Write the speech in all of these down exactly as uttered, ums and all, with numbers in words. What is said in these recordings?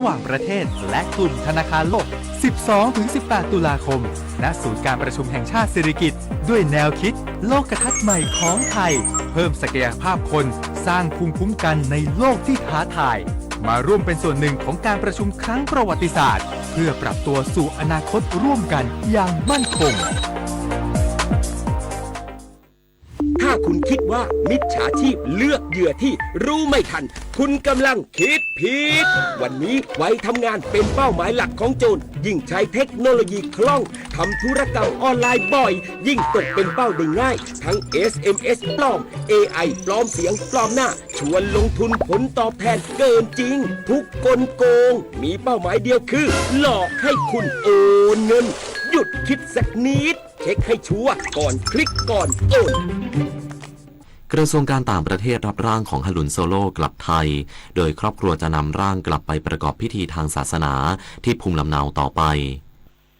ระหว่างประเทศและกลุ่มธนาคารโลก สิบสองถึงสิบแปด ตุลาคม ณ ศูนย์การประชุมแห่งชาติสิริกิติ์ ด้วยแนวคิดโลกทัศน์ใหม่ของไทย เพิ่มศักยภาพคน สร้างภูมิคุ้มกันในโลกที่ท้าทาย มาร่วมเป็นส่วนหนึ่งของการประชุมครั้งประวัติศาสตร์ เพื่อปรับตัวสู่อนาคตร่วมกันอย่างมั่นคง ถ้าคุณคิดว่ามิจฉาชีพเลือกเหยื่อที่รู้ไม่ทัน คุณกำลังคิดผิด วันนี้วัยทำงานเป็นเป้าหมายหลักของโจร ยิ่งใช้เทคโนโลยีคล่อง ทำธุรกรรมออนไลน์บ่อย ยิ่งตกเป็นเป้าได้ง่าย ทั้ง เอส เอ็ม เอส ปลอม เอ ไอ ปลอมเสียงปลอมหน้า ชวนลงทุนผลตอบแทนเกินจริง ทุกกลโกง มีเป้าหมายเดียวคือ หลอกให้คุณโอนเงิน หยุดคิดสักนิด เช็คให้ชัวร์ก่อนคลิกก่อนโอน กระทรวงการต่างประเทศรับร่างของฮารุนโซโลกลับไทย โดยครอบครัวจะนำร่างกลับไปประกอบพิธีทางศาสนาที่ภูมิลำเนาต่อไป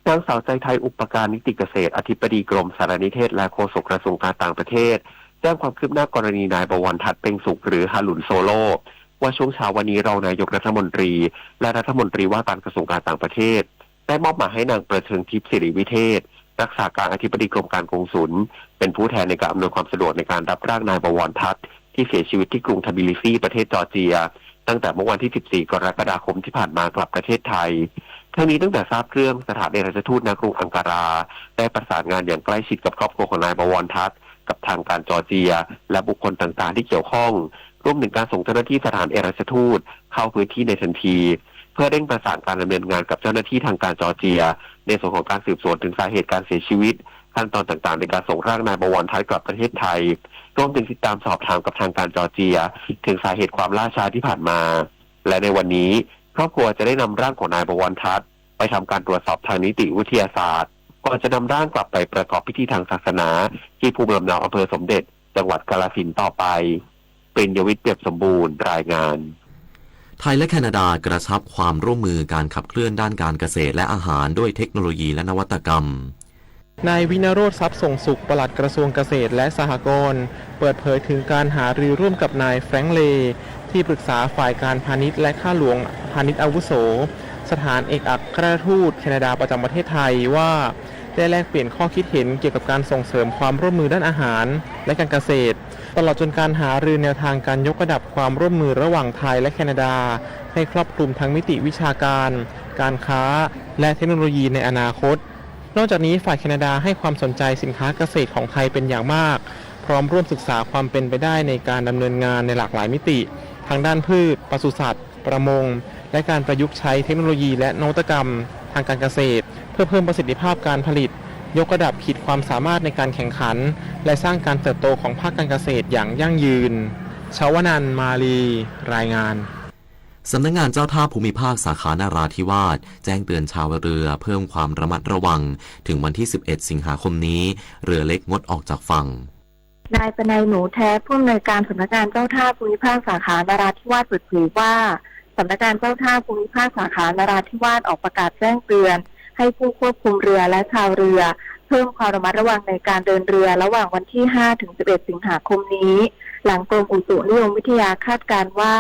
นางสาวใจไทย อุปการนิติเกษตร อธิบดีกรมสารนิเทศและโฆษกกระทรวงการต่างประเทศ แจ้งความคืบหน้ากรณีนายบวรทัศน์ เพ็งสุข หรือฮารุนโซโล ว่าช่วงเช้าวันนี้รองนายกรัฐมนตรี และรัฐมนตรีว่าการกระทรวงการต่างประเทศ ได้มอบหมายให้นางประเทืองทิพย์ สิริวิเทศ รักษาการอธิบดีกรมการกงสุล เป็นผู้แทนในการอำนวยความสะดวกในการรับร่างนายบวรทัศน์ ที่เสียชีวิตที่กรุงทบิลิซี ประเทศจอร์เจีย ตั้งแต่เมื่อวันที่ สิบสี่ กรกฎาคมที่ผ่านมากลับประเทศไทย ทั้งนี้ตั้งแต่ทราบเรื่อง สถานเอกอัครราชทูต ณ กรุงอังการา ได้ประสานงานอย่างใกล้ชิดกับครอบครัวของนายบวรทัศน์ กับทางการจอร์เจีย และบุคคลต่างๆ ที่เกี่ยวข้อง รวมถึงการส่งเจ้าหน้าที่สถานเอกอัครราชทูตเข้าพื้นที่ในทันที เพื่อเร่งประสานการดำเนินงานกับเจ้าหน้าที่ทางการจอร์เจีย ในส่วนของการสืบสวนถึงสาเหตุการเสียชีวิต ขั้นตอนต่างๆ ในการส่งร่างนายบวรทัศน์กลับประเทศไทย รวมถึงติดตามสอบถามกับทางการจอร์เจีย ถึงสาเหตุความล่าช้าที่ผ่านมา และในวันนี้ ครอบครัวจะได้นำร่างของนายบวรทัศน์ ไปทำการตรวจสอบทางนิติวิทยาศาสตร์ ก่อนจะนำร่างกลับไปประกอบพิธีทางศาสนา ที่ภูมิลำเนาอำเภอสมเด็จ จังหวัดกาฬสินธุ์ต่อไป ปิญญวิทย์ เปี่ยมสมบูรณ์ รายงาน ไทยและแคนาดากระชับความร่วมมือการขับเคลื่อนด้านการเกษตรและอาหารด้วยเทคโนโลยีและนวัตกรรม นายวิณโรจน์ ทรัพย์ส่งสุข ปลัดกระทรวงเกษตรและสหกรณ์ เปิดเผยถึงการหารือร่วมกับนายแฟรงค์เลย์ ที่ปรึกษาฝ่ายการพาณิชย์และข้าหลวงพาณิชย์อาวุโส สถานเอกอัครราชทูตแคนาดาประจำประเทศไทยว่า ได้แลกเปลี่ยนข้อคิดเห็นเกี่ยวกับการส่งเสริมความร่วมมือด้านอาหารและการเกษตร ตลอดจนการหารือแนวทางการยกระดับความร่วมมือระหว่างไทยและแคนาดา ให้ครอบคลุมทั้งมิติวิชาการ การค้า และเทคโนโลยีในอนาคต นอกจากนี้ฝ่ายแคนาดาให้ความสนใจสินค้าเกษตรของไทยเป็นอย่างมาก พร้อมร่วมศึกษาความเป็นไปได้ในการดำเนินงานในหลากหลายมิติ ทั้งด้านพืช ปศุสัตว์ ประมง และการประยุกต์ใช้เทคโนโลยีและนวัตกรรมทางการเกษตร เพื่อเพิ่มประสิทธิภาพการผลิต ยกระดับขีดความสามารถในการแข่งขัน และสร้างการเติบโตของภาคการเกษตรอย่างยั่งยืน ชวนันท์ มาลี รายงาน สำนักงานเจ้าท่าภูมิภาคสาขานราธิวาสแจ้งเตือนชาวเรือเพิ่มความระมัดระวัง ถึงวันที่ สิบเอ็ด สิงหาคมนี้ เรือเล็กงดออกจากฝั่ง นายประไน หนูแท้ ผู้อำนวยการสำนักงานเจ้าท่าภูมิภาคสาขานราธิวาสเปิดเผยว่า สำนักงานเจ้าท่าภูมิภาคสาขานราธิวาสออกประกาศแจ้งเตือน ให้ผู้ควบคุมเรือและชาวเรือ เพิ่มความระมัดระวังในการเดินเรือระหว่างวันที่ ห้า ถึง สิบเอ็ด สิงหาคมนี้ หลังกรมอุตุนิยมวิทยาคาดการณ์ว่า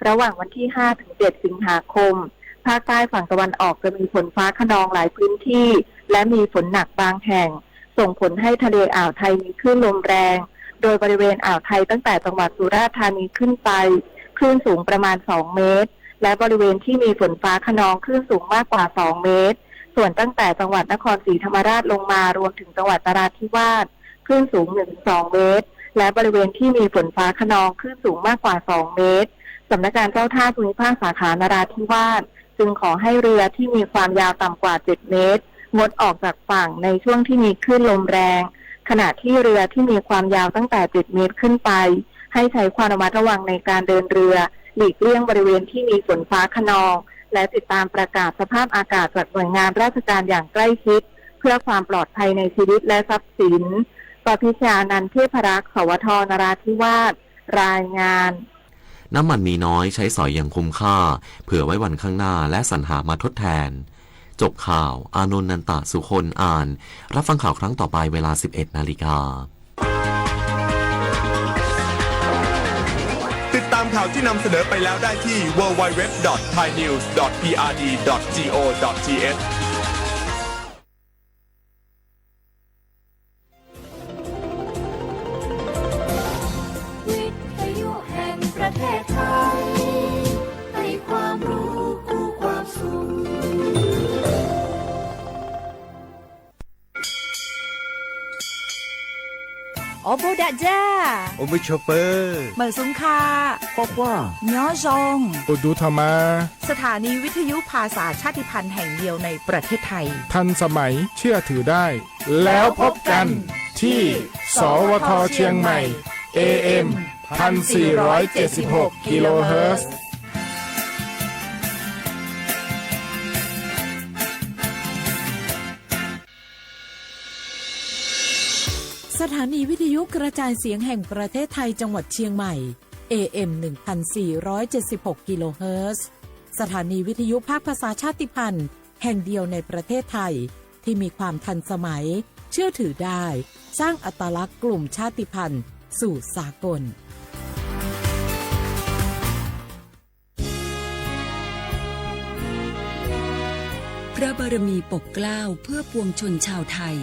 ระหว่างวันที่ ห้า ถึง เจ็ด สิงหาคม ภาคใต้ฝั่งตะวันออกจะมีฝนฟ้าคะนองหลายพื้นที่ และมีฝนหนักบางแห่ง ส่งผลให้ทะเลอ่าวไทยมีคลื่นลมแรง โดยบริเวณอ่าวไทยตั้งแต่จังหวัดสุราษฎร์ธานีขึ้นไป คลื่นสูงประมาณ สอง เมตร และบริเวณที่มีฝนฟ้าคะนองคลื่นสูงมากกว่า สอง เมตร ส่วนตั้งแต่จังหวัดนครศรีธรรมราชลงมา รวมถึงจังหวัดนราธิวาส คลื่นสูง หนึ่งถึงสอง เมตร และบริเวณที่มีฝนฟ้าคะนองคลื่นสูงมากกว่า สอง เมตร สำนักงานเจ้าท่าภูมิภาคสาขานราธิวาส จึงขอให้เรือที่มีความยาวต่ำกว่า เจ็ด เมตร งดออกจากฝั่งในช่วงที่มีคลื่นลมแรง ขณะที่เรือที่มีความยาวตั้งแต่ เจ็ด เมตร ขึ้นไป ให้ใช้ความระมัดระวังในการเดินเรือ หลีกเลี่ยงบริเวณที่มีฝนฟ้าคะนอง และติดตามประกาศสภาพอากาศจากหน่วยงานราชการอย่างใกล้ชิด เพื่อความปลอดภัยในชีวิตและทรัพย์สิน ปพิชญานันท์ เทพรักษ์ สวท นราธิวาส รายงาน น้ำมันมีน้อยใช้สอยอย่างคุ้มค่า เผื่อไว้วันข้างหน้าและสรรหามาทดแทน จบข่าว อานนท์ นันตะสุคน อ่าน รับฟังข่าวครั้งต่อไปเวลา สิบเอ็ด นาฬิกา ติดตาม ข่าวที่นำเสนอไปแล้วได้ที่ ดับเบิลยู ดับเบิลยู ดับเบิลยู ดอท ไทยนิวส์ ดอท พีอาร์ดี ดอท จี โอ ดอท ที เอช วิทยุแห่งประเทศไทย ให้ความรู้คู่ความสุข โอโบดะจ้า โอโบโชเปอร์ เหมยสุงค่ะ ปอป้า ย้อซอง อุดูธรรมา สถานีวิทยุภาษาชาติพันธุ์แห่งเดียวในประเทศไทย ทันสมัย เชื่อถือได้ แล้วพบกันที่ สวท เชียงใหม่ เอเอ็ม พันสี่ร้อยเจ็ดสิบหก กิโลเฮิรตซ์ สถานีวิทยุกระจายเสียงแห่งประเทศไทยจังหวัดเชียงใหม่ เอเอ็ม หนึ่งพันสี่ร้อยเจ็ดสิบหก กิโลเฮิรตซ์ สถานีวิทยุภาคภาษาชาติพันธุ์แห่งเดียวในประเทศไทย ที่มีความทันสมัย เชื่อถือได้ สร้างอัตลักษณ์กลุ่มชาติพันธุ์สู่สากล พระบารมีปกเกล้าเพื่อปวงชนชาวไทย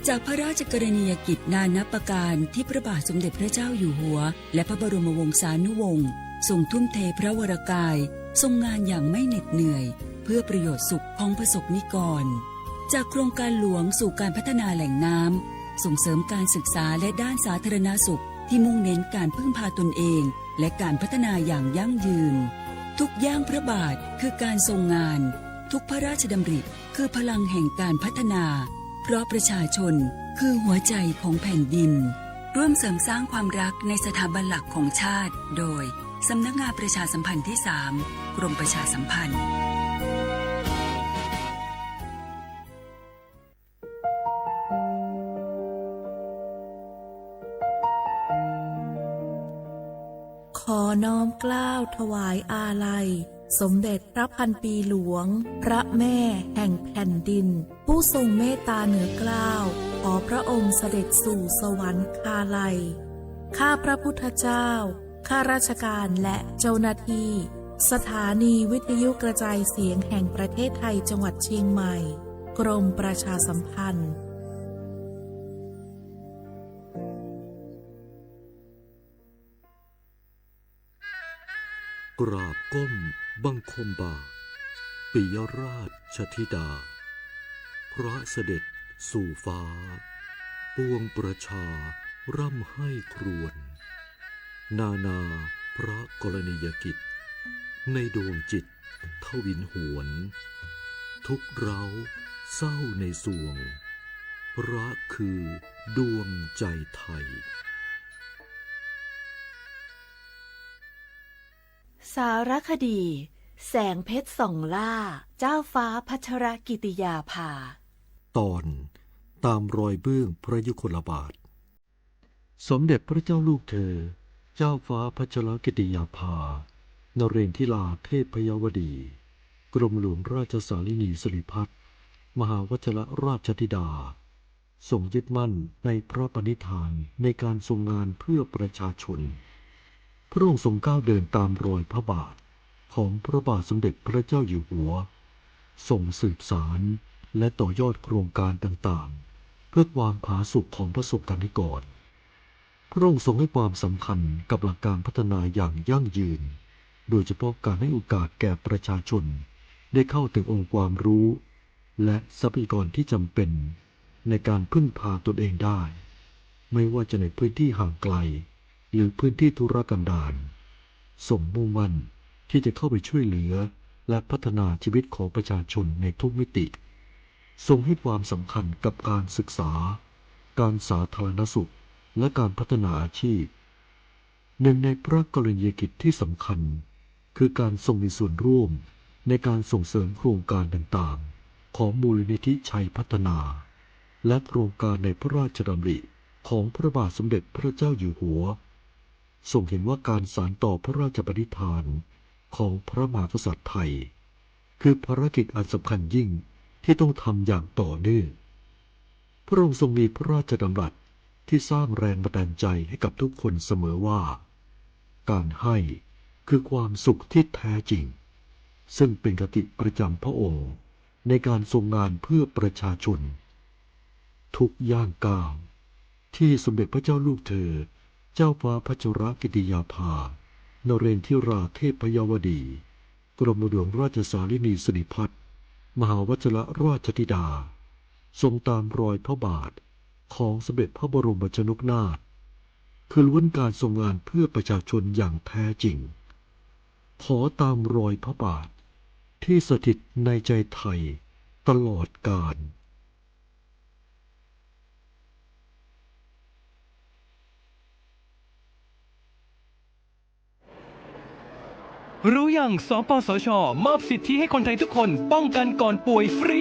จากพระราชกรณียกิจนานับประการที่พระบาทสมเด็จพระเจ้าอยู่หัว และพระบรมวงศานุวงศ์ ทรงทุ่มเทพระวรกาย ทรงงานอย่างไม่เหน็ดเหนื่อย เพื่อประโยชน์สุขของประสบนิกร จากโครงการหลวงสู่การพัฒนาแหล่งน้ำ ส่งเสริมการศึกษาและด้านสาธารณสุข ที่มุ่งเน้นการพึ่งพาตนเอง และการพัฒนาอย่างยั่งยืน ทุกย่างพระบาทคือการทรงงาน ทุกพระราชดำริคือพลังแห่งการพัฒนา เพราะประชาชนคือหัวใจของแผ่นดิน ร่วมเสริมสร้างความรักในสถาบันหลักของชาติ โดย สำนักงานประชาสัมพันธ์ที่สาม กรมประชาสัมพันธ์ ขอน้อมเกล้าถวายอาลัย สมเด็จพระพันปีหลวง พระแม่แห่งแผ่นดิน ผู้ทรงเมตตาเหนือเกล้า ขอพระองค์เสด็จสู่สวรรคาลัย ข้าพระพุทธเจ้า ข้าราชการและเจ้าหน้าที่ สถานีวิทยุกระจายเสียงแห่งประเทศไทยจังหวัดเชียงใหม่ กรมประชาสัมพันธ์ กราบก้มบังคมบาท ปิยราชธิดา พระเสด็จสู่ฟ้า ปวงประชาร่ำไห้ครวญ นานาพระกรณียกิจ ในดวงจิตทวินหวน ทุกข์เร้าเศร้าในสวง พระคือดวงใจไทย สารคดี แสงเพชรส่องล่า เจ้าฟ้าพัชรกิติยาภา ตอน ตามรอยเบื้องพระยุคลบาท สมเด็จพระเจ้าลูกเธอ เจ้าฟ้าพัชรกิติยาภา นเรนทิราเทพยวดี กรมหลวงราชสารินีสิริพัฒน์ มหาวชิรราชธิดา ทรงยึดมั่นในพระปณิธานในการทรงงานเพื่อประชาชน พระองค์ทรงก้าวเดินตามรอยพระบาทของพระบาทสมเด็จพระเจ้าอยู่หัว ทรงสืบสานและต่อยอดโครงการต่างๆ เพื่อความผาสุกของประสบกรณิกร พระองค์ทรงให้ความสำคัญกับหลักการพัฒนาอย่างยั่งยืน โดยเฉพาะการให้โอกาสแก่ประชาชนได้เข้าถึงองค์ความรู้ และทรัพยากรที่จำเป็นในการพึ่งพาตนเองได้ ไม่ว่าจะในพื้นที่ห่างไกล หรือพื้นที่ทุรกันดาร ทรงมุ่งมั่นที่จะเข้าไปช่วยเหลือ และพัฒนาชีวิตของประชาชนในทุกมิติ ทรงให้ความสำคัญกับการศึกษา การสาธารณสุข และการพัฒนาอาชีพ หนึ่งในพระกรณียกิจที่สำคัญ คือการทรงมีส่วนร่วมในการส่งเสริมโครงการต่างๆ ของมูลนิธิชัยพัฒนา และโครงการในพระราชดำริของพระบาทสมเด็จพระเจ้าอยู่หัว ทรงเห็นว่าการสานต่อพระราชปณิธานของพระมหากษัตริย์ไทย คือภารกิจอันสำคัญยิ่งที่ต้องทำอย่างต่อเนื่อง พระองค์ทรงมีพระราชดำรัสที่สร้างแรงบันดาลใจให้กับทุกคนเสมอว่า การให้ คือความสุขที่แท้จริง ซึ่งเป็นคติประจำพระองค์ในการทรงงานเพื่อประชาชน ทุกย่างก้าวที่สมเด็จพระเจ้าลูกเธอ เจ้าฟ้าพัชรกิติยาภา นเรนทิราเทพยวดี กรมหลวงราชสารินีสิริพัฒน์ มหาวชิรราชธิดา ทรงตามรอยพระบาทของสมเด็จพระบรมชนกนาถ คือล้วนการทรงงานเพื่อประชาชนอย่างแท้จริง ขอตามรอยพระบาทที่สถิตในใจไทยตลอดกาล รู้ยัง สปสช มอบสิทธิให้คนไทยทุกคนป้องกันก่อนป่วยฟรี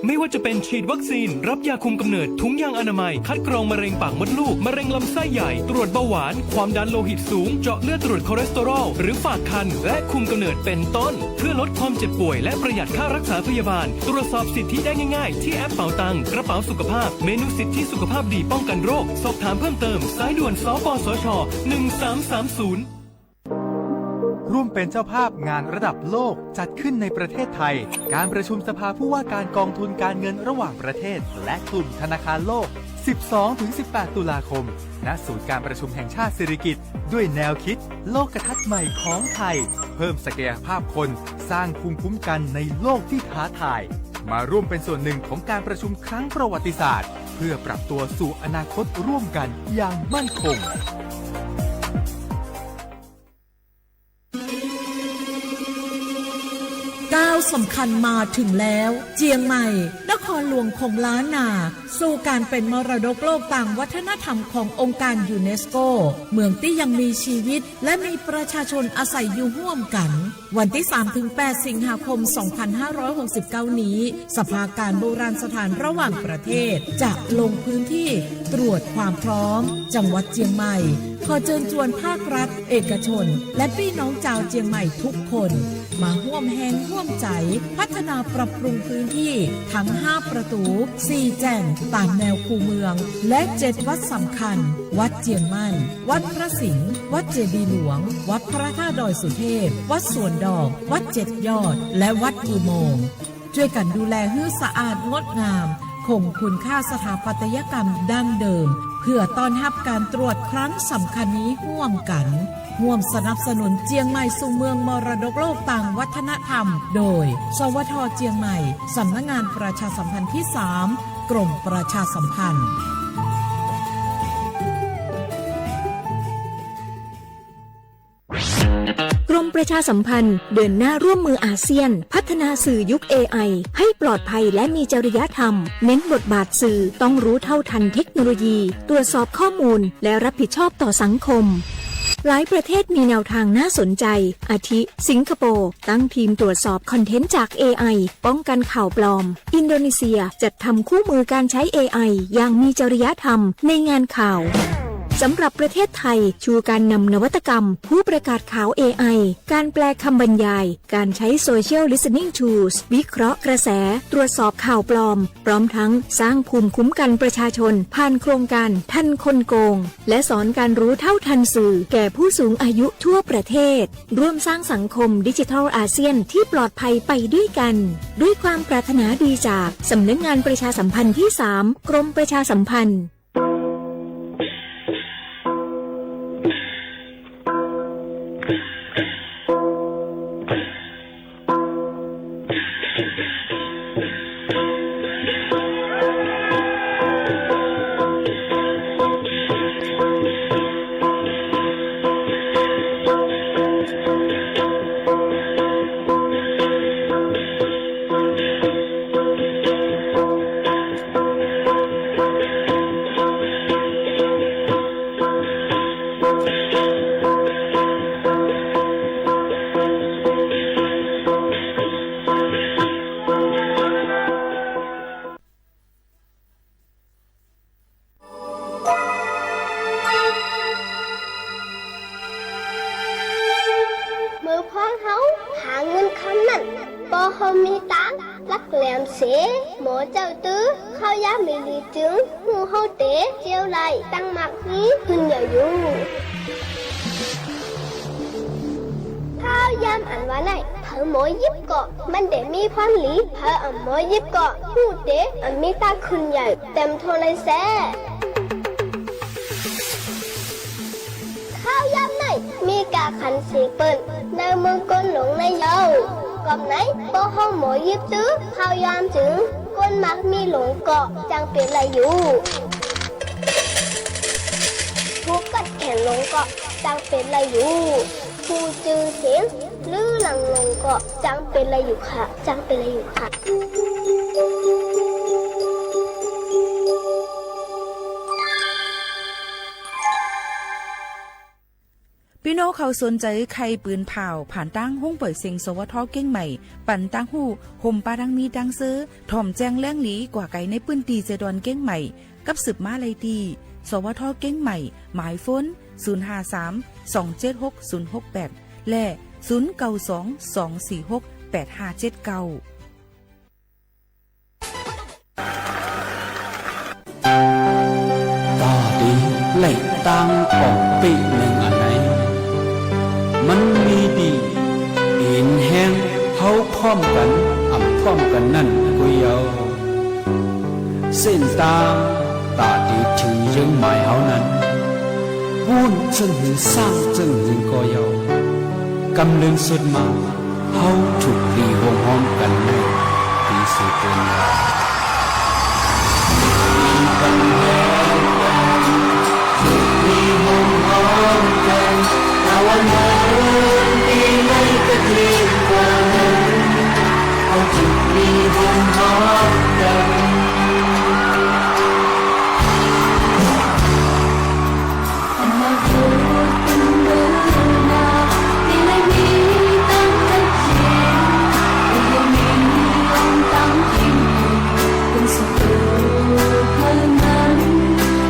ไม่ว่าจะเป็นฉีดวัคซีน รับยาคุมกำเนิด ถุงยางอนามัย คัดกรองมะเร็งปากมดลูก มะเร็งลำไส้ใหญ่ ตรวจเบาหวาน ความดันโลหิตสูง เจาะเลือดตรวจคอเลสเตอรอล หรือฝากครรภ์ และคุมกำเนิดเป็นต้น เพื่อลดความเจ็บป่วย และประหยัดค่ารักษาพยาบาล ตรวจสอบสิทธิได้ง่ายๆ ที่แอปเป๋าตัง กระเป๋าสุขภาพ เมนูสิทธิสุขภาพดีป้องกันโรค สอบถามเพิ่มเติม สายด่วน สปสช หนึ่งสามสามศูนย์ ร่วมเป็นเจ้าภาพงานระดับโลกจัดขึ้นในประเทศไทย การประชุมสภาผู้ว่าการกองทุนการเงินระหว่างประเทศ และกลุ่มธนาคารโลก สิบสองถึงสิบแปด ตุลาคม ณ ศูนย์การประชุมแห่งชาติสิริกิติ์ ด้วยแนวคิดโลกทัศน์ใหม่ของไทย เพิ่มศักยภาพคน สร้างภูมิคุ้มกันในโลกที่ท้าทาย มาร่วมเป็นส่วนหนึ่งของการประชุมครั้งประวัติศาสตร์ เพื่อปรับตัวสู่อนาคตร่วมกันอย่างมั่นคง ก้าวสำคัญมาถึงแล้ว เจียงใหม่ นครหลวงของล้านนา สู่การเป็นมรดกโลกตางวัฒนธรรมขององค์การยูเนสโก เมืองตี้ยังมีชีวิต และมีประชาชนอาศัยอยู่ฮ่วมกั๋น วันตี้สามถึงแปด สิงหาคม สองพันห้าร้อยหกสิบเก้า นี้ สภาการโบราณสถานระหว่างประเทศ จะลงพื้นที่ตรวจความพร้อม จังหวัดเจียงใหม่ ขอเจิญจวนภาครัฐ เอกชน และปี้น้องจาวเจียงใหม่ทุกคน มาฮ่วมแฮงฮ่วมใจ๋ พัฒนาปรับปรุงพื้นที่ ทั้งห้าประตู๋ สี่แจ่ง ต๋ามแนวคูเมือง และเจ็ดวัดสำคัญ วัดเจียงมั่น วัดพระสิงห์ วัดเจดีย์หลวง วัดพระธาตุดอยสุเทพ วัดสวนดอก วัดเจ็ดยอด และวัดอุโมงค์ จ้วยกั๋นดูแลหื้อสะอาดงดงาม คงคุณค่าสถาปัตยกรรมดั้งเดิม เพื่อต้อนฮับก๋านตรวจครั้งสำคัญนี้ฮ่วมกั๋น ฮ่วมสนับสนุนเจียงใหม่สู่เมืองมรดกโลกตางวัฒนธรรม โดย สวท เจียงใหม่ สำนักงานประชาสัมพันธ์ที่สาม กรมประชาสัมพันธ์ กรมประชาสัมพันธ์เดินหน้าร่วมมืออาเซียน พัฒนาสื่อยุค เอไอ ให้ปลอดภัยและมีจริยธรรม เน้นบทบาทสื่อต้องรู้เท่าทันเทคโนโลยี ตรวจสอบข้อมูล และรับผิดชอบต่อสังคม หลายประเทศมีแนวทางน่าสนใจ อาทิ สิงคโปร์ ตั้งทีมตรวจสอบคอนเทนต์จาก เอไอ ป้องกันข่าวปลอม อินโดนีเซียจัดทำคู่มือการใช้ เอไอ อย่างมีจริยธรรมในงานข่าว สำหรับประเทศไทย ชูการนำนวัตกรรม ผู้ประกาศข่าว เอไอ การแปลคำบรรยาย การใช้ Social Listening Tools วิเคราะห์กระแส ตรวจสอบข่าวปลอม พร้อมทั้งสร้างภูมิคุ้มกันประชาชน ผ่านโครงการทันคนโกง และสอนการรู้เท่าทันสื่อแก่ผู้สูงอายุทั่วประเทศ ร่วมสร้างสังคมดิจิทัลอาเซียนที่ปลอดภัยไปด้วยกัน ด้วยความปรารถนาดีจากสำนักงานประชาสัมพันธ์ที่สาม กรมประชาสัมพันธ์ เมื่อพวกเฮาหาเงินคำนั้น บ่เฮามีตาง หลักแหลมเส หมอเจ้าตื้อ ข้าวยาไม่ดีจึง ฮู้เฮาเต๋เจียวไล่ ตังมากมีขึ้นเยาะอยู่ ยามอันว่าไหน เผลอหมอหยิบก็ มันเด้มีความหลี เผลออ่ำหมอหยิบก็ ฮู้เต๊ อ่ำมีตาขึ้นใหญ่ เต็มทั่วเลยแซ่ ข้าวยามไหน มีก๋าขันเสียงเปิ้น ในเมืองโกนหลงในเยาว์ กำไหน ปอเฮาหมอหยิบจื้อ ข้าวยามจึง คนมักมีหลงก็ จังเป๋นไรอยู่ ผู้กัดแขนหลงก็ จังเป๋นไรอยู่ ผู้จื้อเสียง ลือหลังหลงก็ จังเป๋นไรอยู่ค่ะ จังเป๋นไรอยู่ค่ะ ปี้น้องเขาสนใจ๋ใค่ปืนผ่าว ผ่านตางห้องป่อยเสียง สวท เกียงใหม่ ปันตางฮู้ ห่มปาดังมีดังเซอ ถ่อมแจ้งแหล่งหลี กว่าไก๋ในปื้นตี้เจดอนเกียงใหม่ กับสืบมาได้ตี้ สวท เกียงใหม่ หมายโฟน ศูนย์ห้าสาม สองเจ็ดหก ศูนย์หกแปด และ ศูนย์เก้าสอง สองสี่หก แปดห้าเจ็ดเก้า ต๋าเต๋ไล่ตางอ่องเป๊ะนึ่งอันไหน มันมีดี อินแฮง เฮาพร้อมกั๋น อ่ำพร้อมกั๋นนั้นกู้เยาว์ เส้นตาง ต๋าเต๋เถิงเยื้องหมายเฮานั้น ปู้นเจิ่งหื้อ ซ้างเจิ่งหื้อก็เยาว์ กำเริงสุดมา เฮาจุกลีโฮมฮ้อมกั๋นเน่อ ตี้สุดเปิ้นว่า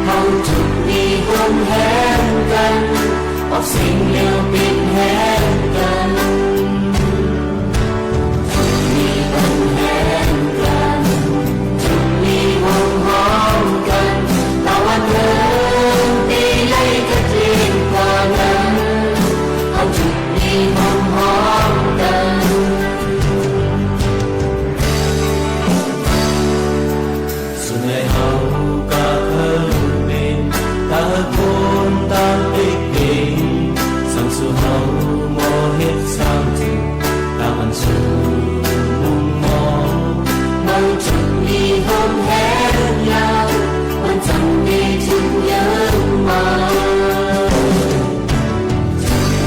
เฮาจุกลีโฮมแฮงกั๋น ออกเสียงเดียวเป๋นแฮงกั๋น จุกลีโฮมแฮงกั๋น จุกลีโฮมฮ้อมกั๋น ตะวันเมืองตี้ไล่กัดเย็นกว่านั้น เฮาจุก มีความพร้อมกัน ส่วนใหญ่เฮาก็เพิ่งเป๋นตระกูลตางปิ๊กปิง สังสู่เฮาบ่เฮ็ดสร้างจื้อ ตางอันสูงมุ่งมอง เฮาจุกมีความแฮงยาว มันจั่งดีถึงเยินมา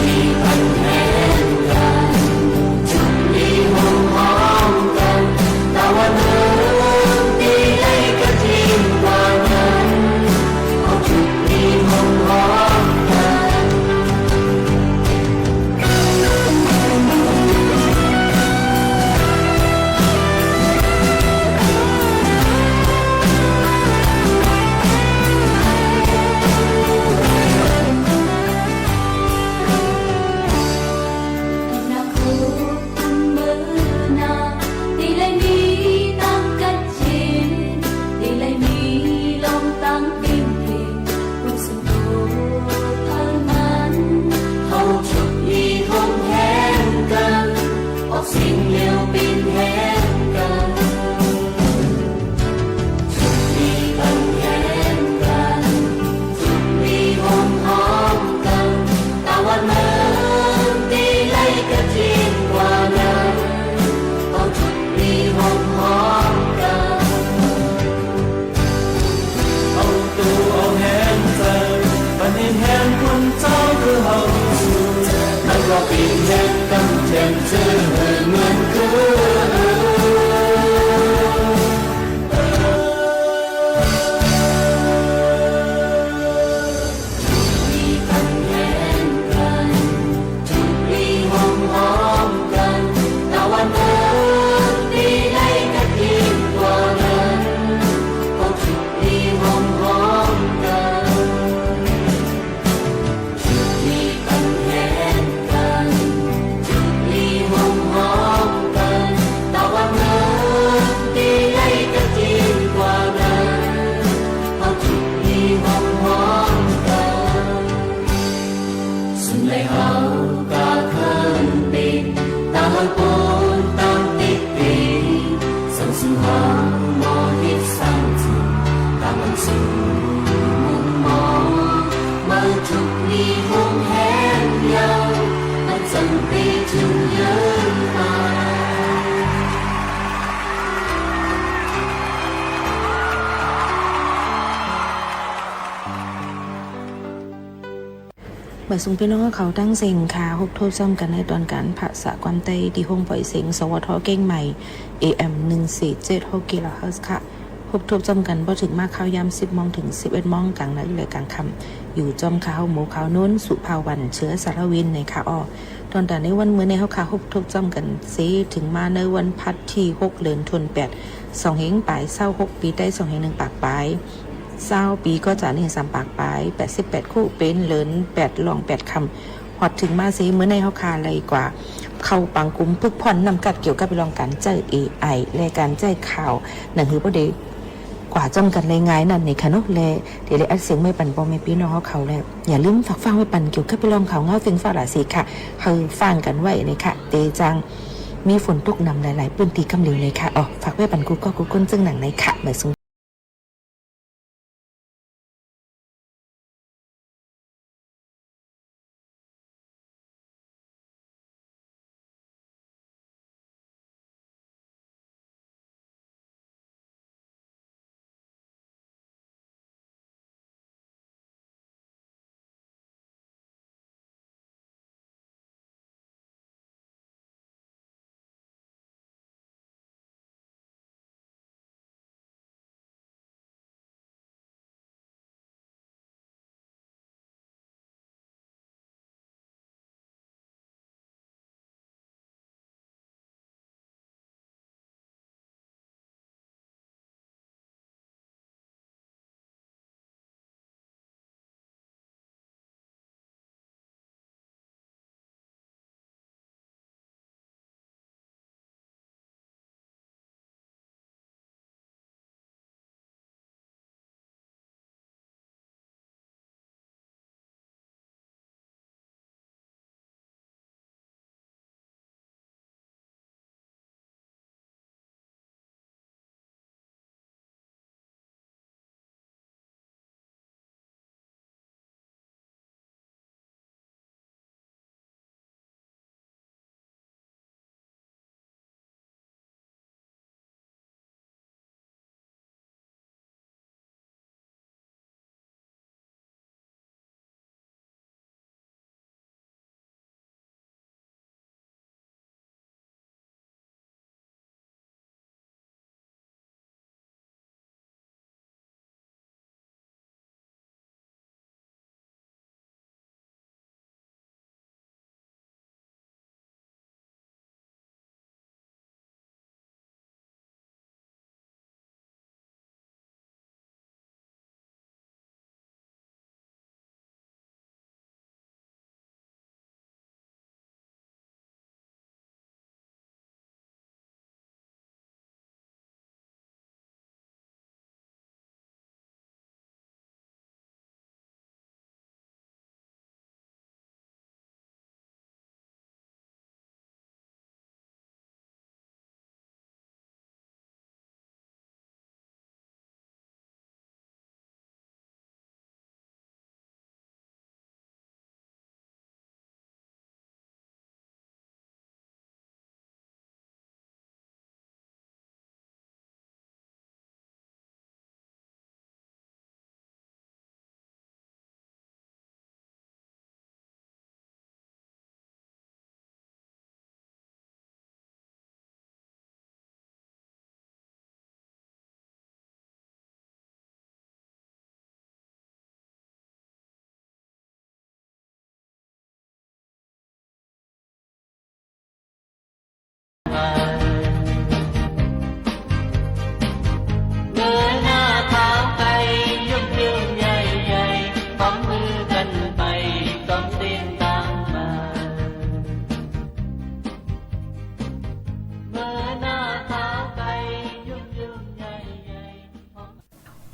มีปัญหากัน จุกมีห้องห้องกัน แต่ว่าเมืองที่ได้กระทิงกว่านั้น เขาจุกมีห้องห้องกัน เขาจุกมีห้องแฮงกัน ออกเสียงเดียวเป๋นแฮงกัน จุกมีปัญหากัน จุกมีห้องห้องกัน แต่ว่าเมืองที่ไล่กระทิงกว่านั้น เขาจุกมีห้องห้องกัน เอาตั๋วเอาแฮงใจ๋ ปันเห็นแฮงคนเจ้าคือเฮา แล้วก็เป๋นแฮงกำแจ่มเจิดเหมือนเคย จุกมีปัญหากัน จุกมีห้องห้องกัน แต่ว่าเมืองที่ไล่กระทิงกว่านั้น เขาจุกมีห้องห้องกัน จุกมีปัญหากัน จุกมีห้อง สูงพี่น้องเขาตังเซ็งค่ะ ฮบทบจ้อมกั๋นในตอนก๋านภาษาความใต้ ตี้ห้องปล่อยเสียง สวท เกียงใหม่ เอเอ็ม หนึ่งสี่เจ็ดหก กิโลเฮิรตซ์ค่ะ ฮบทบจ้อมกั๋น บ่เถิงมาข่าวยาม สิบโมงเถิง สิบเอ็ดโมง ก๋างในและก๋างค่ำ อยู่จ้อมข้าเฮาหมู่ข่าว โน้น สุภาวัน เชื้อสารวิน ในค่ะอ้อ ตอนแต่ในวันมื้อนี้เฮาค่ะ ฮบทบจ้อมกั๋นเสร็จ เถิงมาในวันพัดตี้ หก เดือนธันวาคม สองเฮงปายซาวหก ปี๋ใต้ สองเฮงนึ่งปากปาย ซาวปี๋ก็จะนึ่งสามปากปาย แปดสิบแปดคู่ เป๋นเดือนแปด ล่องแปดค่ำ ฮอดเถิงมาเสร็จ มื้อนี้เฮาค่ะ เลยกว่า เข้าปังกุมฝึกผ่อนนำกัด เกี่ยวกับเรื่องก๋านใจ๊เอไอ และก๋านใจ๊ข่าว หนังหือบ่ได้ กว่าจ้อมกั๋นได้ง่ายนั่นเองค่ะเนาะ และเดี๋ยวได้อัดเสียงไว้ปันป้อแม่ปี้น้องเฮาเขา และอย่าลืมฝากฟังไว้ปันเกี่ยวกับเรื่องข่าวเหงาเสียงฟ้าราศีค่ะ หื้อฟังกั๋นไว้นะคะ เต๋จางมีฝนตกนำหลายๆ ปื้นตี้กำเดียวเลยค่ะ อ้อ ฝากไว้ปันกู้ก้อกู้คนเซิ่งหนังในค่ะ หมายสุง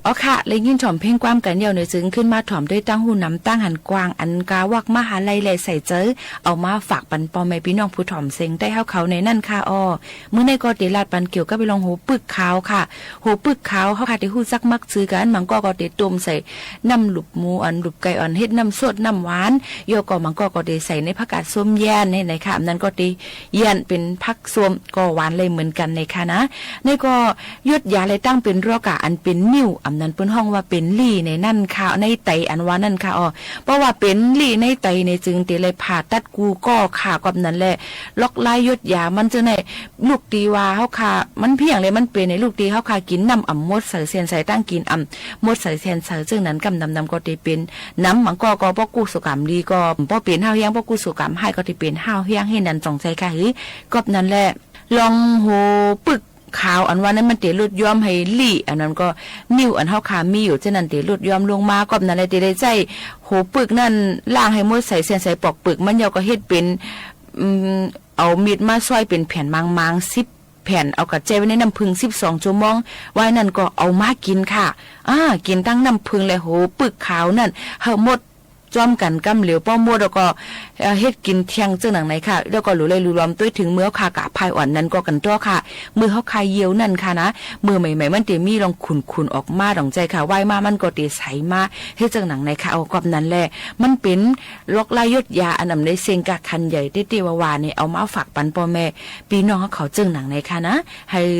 อ๋อค่ะ ได้ยินถ่อมเพลงความกั๋นแล้วเนี่ย จึงขึ้นมาถ่อมด้วยตั้งหูหนำตั้งหันกว้าง อันกาวักมหาลัยและใส่ใจ๋ เอามาฝากปันป้อแม่ปี้น้องผู้ถ่อมเสียงใต้เฮาเขาในนั้นค่ะอ้อ มื้อนี้ก็เต๋ลาดปันเกี่ยวกับเรื่องโหปึกขาวค่ะ โหปึกขาว เฮาค่ะเต๋ฮู้จักมักจื้อกั๋น บางก้อก็เต๋ต้มใส่น้ำหลุบหมูอ่อน หลุบไก่อ่อน เฮ็ดน้ำส้มน้ำหวาน แล้วก็บางก้อก็เต๋ใส่ในผักกาดส้มแย้นนี่นะคะ อันนั้นก็เต๋แย้นเป๋นผักส้ม ก็หวานเลยเหมือนกั๋นนะคะนะ นี่ก็ยดยาและตั้งเป๋นรอกา อันเป๋นนิ่ว นั้นเปิ้นฮ้องว่าเป๋นลี้ในนั้นค่ะ ในไตอันว่านั้นค่ะ อ้อ เพราะว่าเป๋นลี้ในไตในจึงเต๋เลยผ่าตัดกู้ก่อค่ะ กอบนั้นแหละ ลอกลายหยดยามันเจ้าใน ลูกตี้ว่าเฮาค่ะ มันเพี้ยงเลย มันเป๋นในลูกตี้เฮาค่ะ กิ๋นน้ำอ่ำหมดใสเส้นใส ตั้งกิ๋นอ่ำหมดใสเส้นใส เจ้านั้นกำนำนำก็เต๋เป๋นนำ บางก่อก็ป้อกู้สุขกำดีก็ป้อเป๋นห้าวแฮ้ง ป้อกู้สุขกำฮ้ายก็เต๋เป๋นห้าวแฮ้ง เฮานั้นจ่องใจ๋ค่ะ หื้อ กอบนั้นแหละ ลองหัวปึก ขาวอันว่านั้นมันเต๋ลดย้อมหื้อลี้ อันนั้นก็นิ่วอันเฮาค่ะมีอยู่เจ้านั้นเต๋ลดย้อมลงมา กอบนั้นแหละเต๋ได้ใจ๊หัวปึกนั้นล้างหื้อหมดใสเส้นใส ปอกเปือกมัน แล้วก็เฮ็ดเป๋น อืม เอามีดมาซอยเป๋นแผ่นมางๆ สิบแผ่น เอากะแจ้ไว้ในน้ำผึ้งสิบสองชั่วโมง วายนั้นก็เอามากิ๋นค่ะ อ่า กิ๋นตังน้ำผึ้งและหัวปึกขาวนั้นหื้อหมด จ้อมกั๋นกำเหลียว ป้อหมดแล้วก็ เอ่อ เฮ็ดกิ๋นเตียงเจ้าหนังในค่ะ แล้วก็หลู่ไล่หลู่หลอมตวยเถิงเมื่อเฮาค่ะกะพายอ่อนนั้นก็กั๋นตั๋วค่ะ เมื่อเฮาค่ะเยี่ยวนั้นค่ะนะ เมื่อใหม่ๆ มันเต๋มีร่องขุ่นๆ ออกมา ดองใจ๋ค่ะ ว่ายมามันก็เต๋ใสมา เฮ็ดเจ้าหนังในค่ะ เอากอบนั้นแหละ มันเป๋นลอกลายหยดยาอันอำในเซ็งกะคันใหญ่เต๊ๆ ว่าๆ เนี่ย เอามาฝากปันป้อแม่ปี้น้องเฮาเขาเจ้าหนังในค่ะนะ หื้อ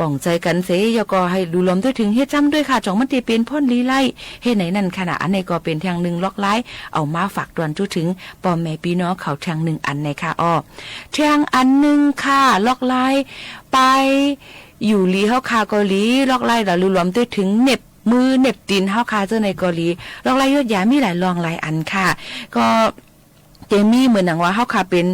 ป๋องใจ๋กั๋นเส แล้วก็หื้อหลู่หลอมตวยเถิงเฮ็ดจ้ำตวยค่ะ จ่องมันเต๋เป๋นพ่อนหลีไล่ เฮ็ดไหนนั้นค่ะนะ อันนี้ก็เป๋นเตียงนึ่งลอกลาย เอามาฝากตวนจุเถิงป้อแม่ปี้น้องเขาเตียงนึ่งอันในค่ะ อ้อ เตียงอันนึ่งค่ะ ลอกลาย ป้ายอยู่หลีเฮาค่ะก็หลี ลอกลาย หลู่หลอมตวยเถิงเน็บมือเน็บตี๋นเฮาค่ะเจ้าในก็หลี ลอกลายหยดยามีหลายร่องหลายอันค่ะ ก็ เต๋มีเหมือนหนังว่าเฮาค่ะเป๋น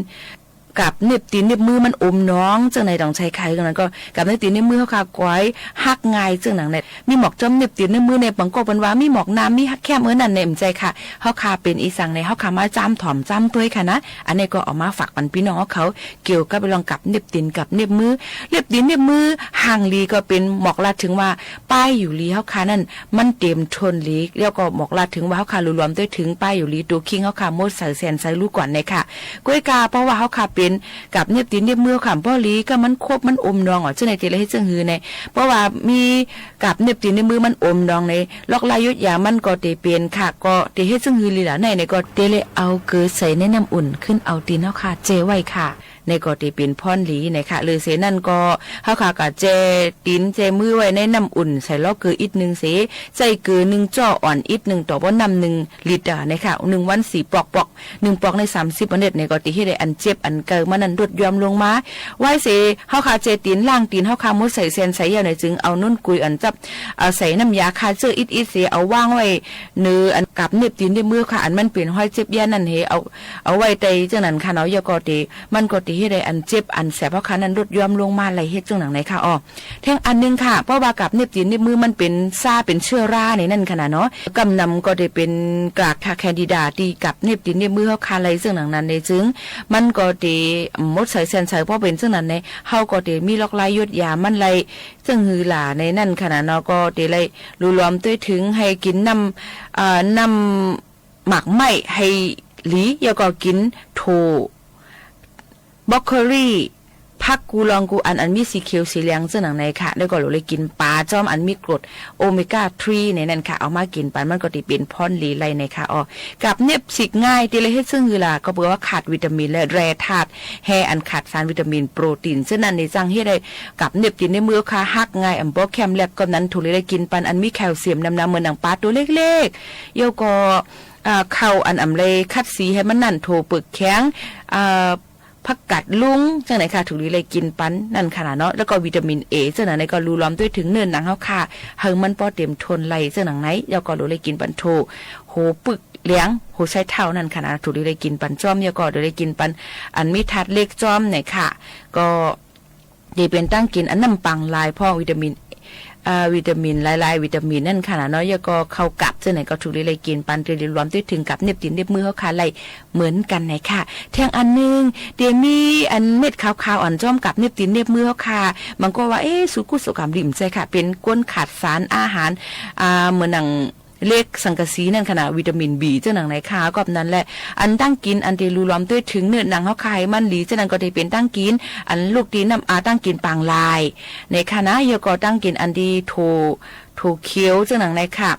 กับเน็บตี๋นเน็บมือมันอมหนอง เจ้าในดองใจ๋ค่ะ ตรงนั้นก็กับเน็บตี๋นเน็บมือเฮาค่ะก๋อยหักง่าย เจ้าหนังใน มีหมอกจ้อมเน็บตี๋นเน็บมือใน บางก็เปิ้นว่ามีหมอกน้ำ มีหักแคม เออ นั่นใน บ่ใจ้ค่ะ เฮาค่ะเป๋นอีสังใน เฮาค่ะมาจ้ำถ่อมจ้ำตวยค่ะนะ อันนี้ก็เอามาฝากปันปี้น้องเฮาเขา เกี่ยวกับร่องกับเน็บตี๋นกับเน็บมือ เน็บตี๋นเน็บมือ ห่างหลีก็เป๋นหมอกลาดเถิงว่า ป้ายอยู่หลีเฮาค่ะนั้น มันเต๋มทนหลี แล้วก็หมอกลาดเถิงว่าเฮาค่ะหลู่หลอมตวยเถิงป้ายอยู่หลีตั๋วคิงเฮาค่ะหมดใสแสนใส ฮู้ก่อนในค่ะ ก้วยกา เพราะว่าเฮาค่ะเป๋นกับเน็บตี๋นเน็บมือเฮาค่ะบ่หลี ก็มันคบมันอมหนอง อ๋อ เจ้าในเต๋เลยเฮ็ดเซิ่งหื้อใน เพราะว่ามีกับเน็บตี๋นเน็บมือมันอมหนองใน ลอกลายหยดยามันก็เต๋เป๋นค่ะ ก็เต๋เฮ็ดเซิ่งหื้อหลีล่ะ ใน ในก็เต๋เลยเอาเกลือใส่ในน้ำอุ่น ขึ้นเอาตี๋นเฮาค่ะแจ้ไว้ค่ะ ในก็เต๋เป๋นพ่อนหลีในค่ะ หรือเสนั้นก็เฮาค่ะก็แจ้ตี๋นแจ้มือไว้ในน้ำอุ่น ใส่ล้อเกลืออิดนึ่งเส ใส่เกลือนึ่งจ้ออ่อนอิดนึ่งต่อป้อน้ำนึ่งลิตรอะในค่ะ นึ่งวันสี่ปอก ปอกนึ่งปอกในสามสิบเมล็ดในก็เต๋เฮ็ดหื้ออันเจ็บอันเกามันนั้นลดย้อมลงมา วายเสเฮาค่ะแจ้ตี๋นล้างตี๋นเฮาค่ะหมดใสแสนใสแล้วในจึงเอาน้นกุยอันจับ เอาใส่น้ำยาฆ่าเจื้ออิดๆ เสเอาวางไว้ เนออันกับเน็บตี๋นเน็บมือค่ะ อันมันเป๋นฮอยเจ็บเยียะนั้นหื้อ เอา เอาไว้ใต้เจ้านั้นค่ะเนาะ แล้วก็เต๋ มันก็เต๋เฮ็ดหื้ออันเจ็บอันแสบเฮาค่ะนั้นลดย้อมลงมาไล่เฮ็ดเจ้าหนังในค่ะ อ้อ เตียงอันนึ่งค่ะ เพราะว่ากับเน็บตี๋นเน็บมือมันเป๋นซาเป๋นเชื้อราในนั้นค่ะนะเนาะ กำนำก็เต๋เป๋นกรากค่ะ แคนดิดา ตี้กับเน็บตี๋นเน็บมือเฮาค่ะไล่เจ้าหนังนั้นในจึง มันก็เต๋หมดใสแสนใส เพราะเป๋นเจ้าหนังใน เฮาก็เต๋มีลอกลายหยดยามันไล่ เซิ่งหื้อหล่าในนั้นค่ะนะเนาะ ก็เต๋เลยหลู่หลอมตวยเถิงหื้อกิ๋นน้ำ เอ่อ น้ำหมากไม้หื้อหลี แล้วก็กิ๋นโถ่ บรอกโคลี ผักกู้ลองกู้อัน อันมีสีเขียวสีเหลืองเจ้าหนังในค่ะ แล้วก็หลู่เลยกิ๋นป๋าจ้อมอันมีกรดโอเมก้าทรีในนั้นค่ะ เอามากิ๋นปันมันก็เต๋เป๋นพ่อนหลีไล่ในค่ะ อ้อ กับเน็บสิกง่าย เต๋เลยเฮ็ดเซิ่งหื้อหล่า ก็เปื้อว่าขาดวิตามินและแร่ธาตุ แฮอันขาดสารวิตามินโปรตีน เจ้านั้นในจั่งเฮ็ดหื้อกับเน็บตี๋นเน็บมือค่ะหักง่าย อ่ำบ่แคมแลบ ก็นั้นถูกเลยได้กิ๋นปันอันมีแคลเซียมนำๆ เหมือนหนังป๋าตั๋วเล็กๆ แล้วก็ อ่า ข้าวอันอ่ำเลยคัดสีหื้อมันนั่น โถ่เปลือกแข็ง อ่า ผักกัดลุง เจ้าไหนค่ะ ถูกเลยได้กิ๋นปันนั่นค่ะนะเนาะ แล้วก็วิตามินเอ เจ้าไหนก็หลู่หลอมตวยเถิงเนื้อหนังเฮาค่ะ หื้อมันป้อเต๋มทนไล่เจ้าหนังใน แล้วก็หลู่เลยกิ๋นปันโถ่ หัวปึกเหลียง หัวไชเท้านั่นค่ะนะ ถูกเลยได้กิ๋นปันจ้อม แล้วก็หลู่เลยกิ๋นปันอันมีธาตุเหล็กจ้อมในค่ะ ก็ เต๋เป๋นตั้งกิ๋นอันน้ำปังลายพ่อง วิตามิน อ่า วิตามินหลายๆ วิตามินนั่นค่ะนะเนาะ แล้วก็ข้าวกับเจ้าไหนก็ถูกเลยได้กิ๋นปัน เต๋เลยหลู่หลอมตวยเถิงกับเน็บตี๋นเน็บมือเฮาค่ะไล่เหมือนกั๋นในค่ะ เตียงอันนึ่ง เต๋มีอันเม็ดขาวๆ อ่อนจ้อมกับเน็บตี๋นเน็บมือเฮาค่ะ บางก็ว่า เอ๊ะ สูกู้สุขกำดี บ่ใจ้ค่ะ เป๋นคนขาดสารอาหาร อ่า เหมือนหนัง เหล็กสังกะสีนั่นค่ะนะ วิตามินบี เจ้าหนังในค่ะ ก็นั้นแหละ อันตั้งกิ๋นอันเต๋หลู่หลอมตวยเถิงเนื้อหนังเฮาค่ะหื้อมันหลี เจ้านั้นก็เต๋เป๋นตั้งกิ๋น อันลูกตี๋นน้ำ อ่า ตั้งกิ๋นปังลายในค่ะนะ แล้วก็ตั้งกิ๋นอันตี้โถ่ โถ่เขียวเจ้าหนังในค่ะ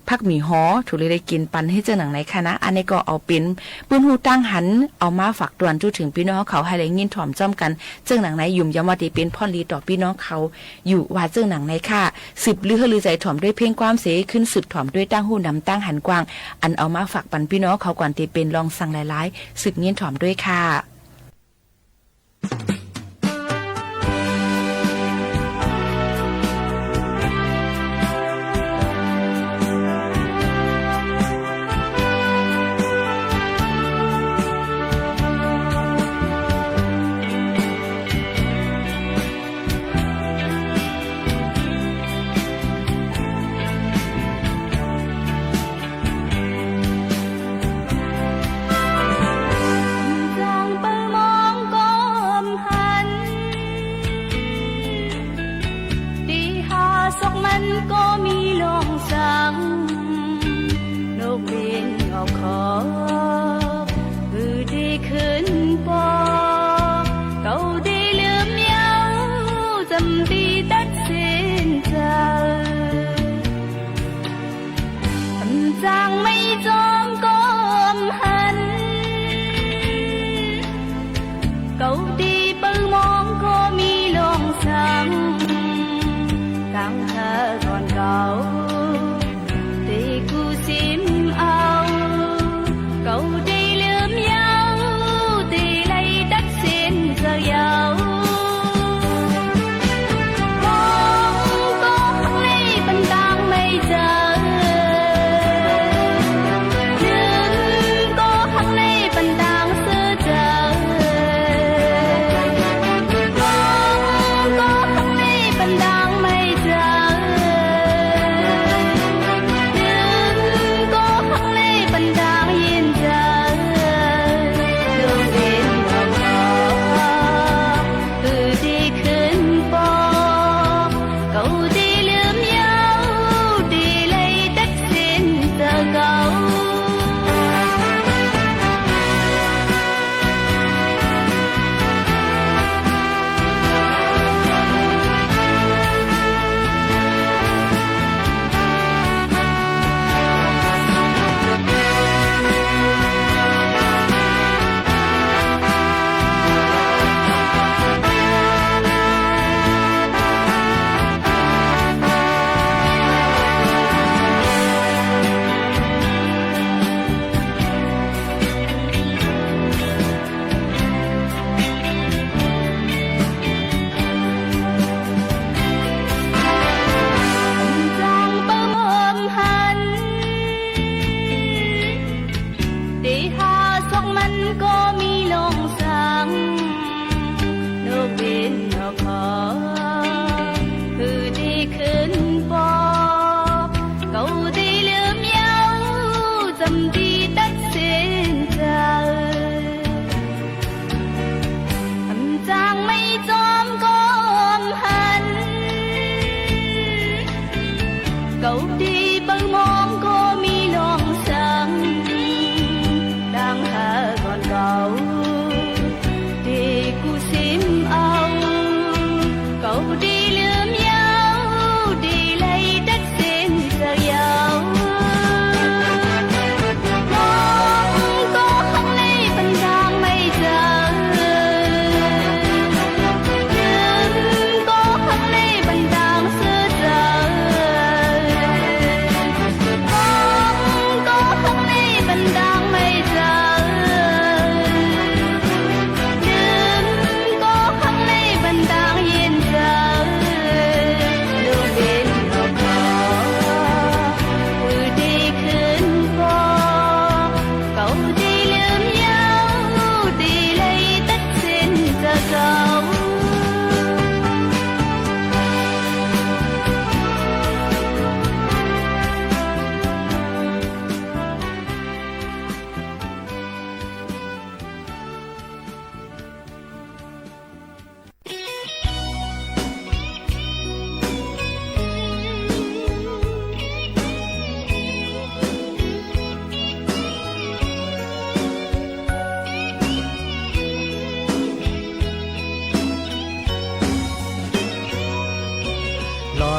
ผักหมี่หอ ถูกลือได้กิ๋นปันหื้อเจิ่งหนังไหนค่ะนะ อันนี้ก็เอาเป๋นปื้นฮู้ตางหัน เอามาฝากตวนจู้เถิงปี้น้องเขาหื้อได้ยินถ่อมจ้อมกั๋น เจิ่งหนังไหน หยุมยำว่าตี้เป๋นพ่อนดีต่อปี้น้องเขา อยู่ว่าเจิ่งหนังไหนค่ะ สืบลือหื้อลือใจ๋ถ่อมด้วยเพลงความเส ขึ้นสืบถ่อมด้วยตางฮู้นำตางหันกว้าง อันเอามาฝากปันปี้น้องเขาก่อนตี้เป๋นรองสังหลายๆ สืบยินถ่อมด้วยค่ะ จางเปิงมองก้มหัน ตี้หาศอกมันก็มีล่องสัง นกบินออกขอ หื้อได้ขึ้นปอ เกาได้ลืมเย้า จำปีตัดสินใจ๋ จางไม่จอมก้มหัน เกาตี้เปิงมองก็มีล่องสัง ตางเฮาต๋อนเกา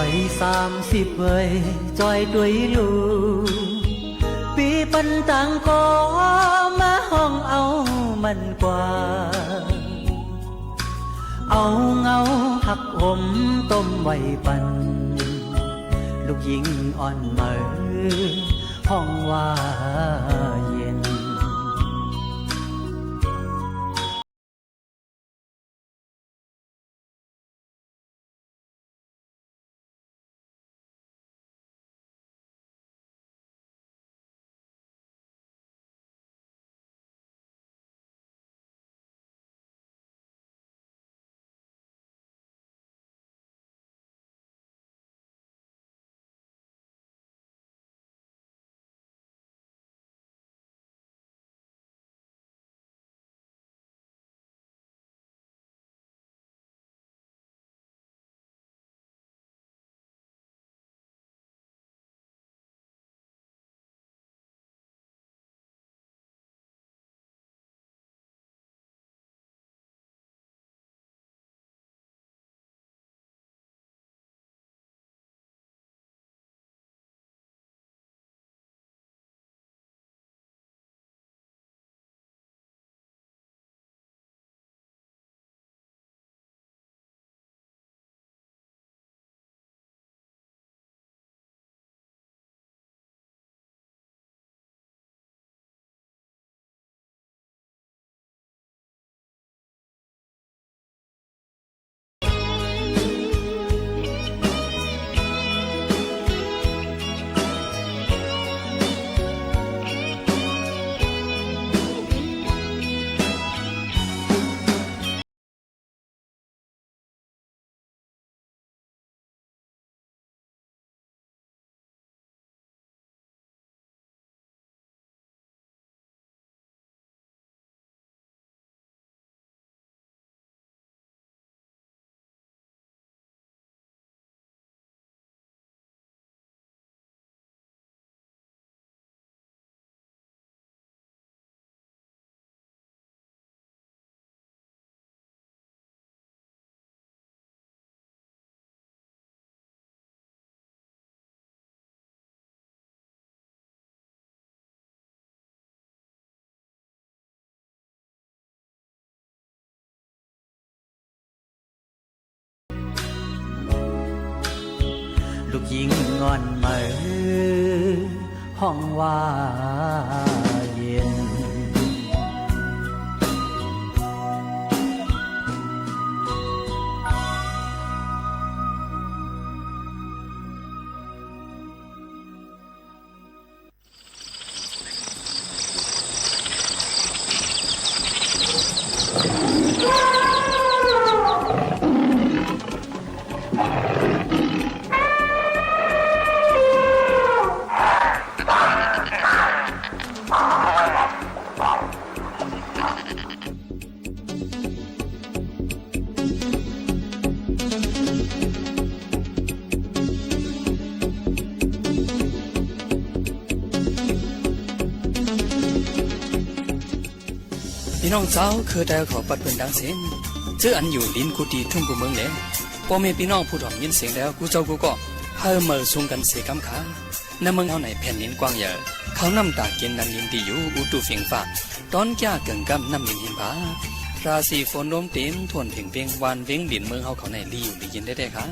ไปสามสิบเวย จ้อยตวยลู ปี้ปันตางก็มาฮ้องเอามันกว่า เอาเหงาหักหมต้มไว้ปัน ลูกญิงอ่อนเหมยฮ้องว่าเย็น ลูกญิงอ่อนเหมยฮ้องว่าเย็น ปี้น้องเจ้า คือไตเฮาเขาปัดปื้นตางเส้น เจออันอยู่ลินกู้ตี้ทุ่งกู้เมืองแล ป้อแม่ปี้น้องผู้ถ่อมยินเสียงแล้ว กู้เจ้ากู้ก็ เฮาเหมยสูงกั๋นเสียกำค่ะ ในเมืองเฮาในแผ่นดินกว้างใหญ่ ข้าวน้ำตากิ๋น น้ำกิ๋นตี้อยู่ อุตุเฟื่องฟ้า ตอนก้าเกิ่งก้ำ น้ำเย็นหิมผา ราศีฝนลมเต็มถ้วนเพ่งเป้ง หว่านเว็งหลิน เมืองเฮาเขาในลีอยู่ลีเย็นแต๊ๆ ค่ะ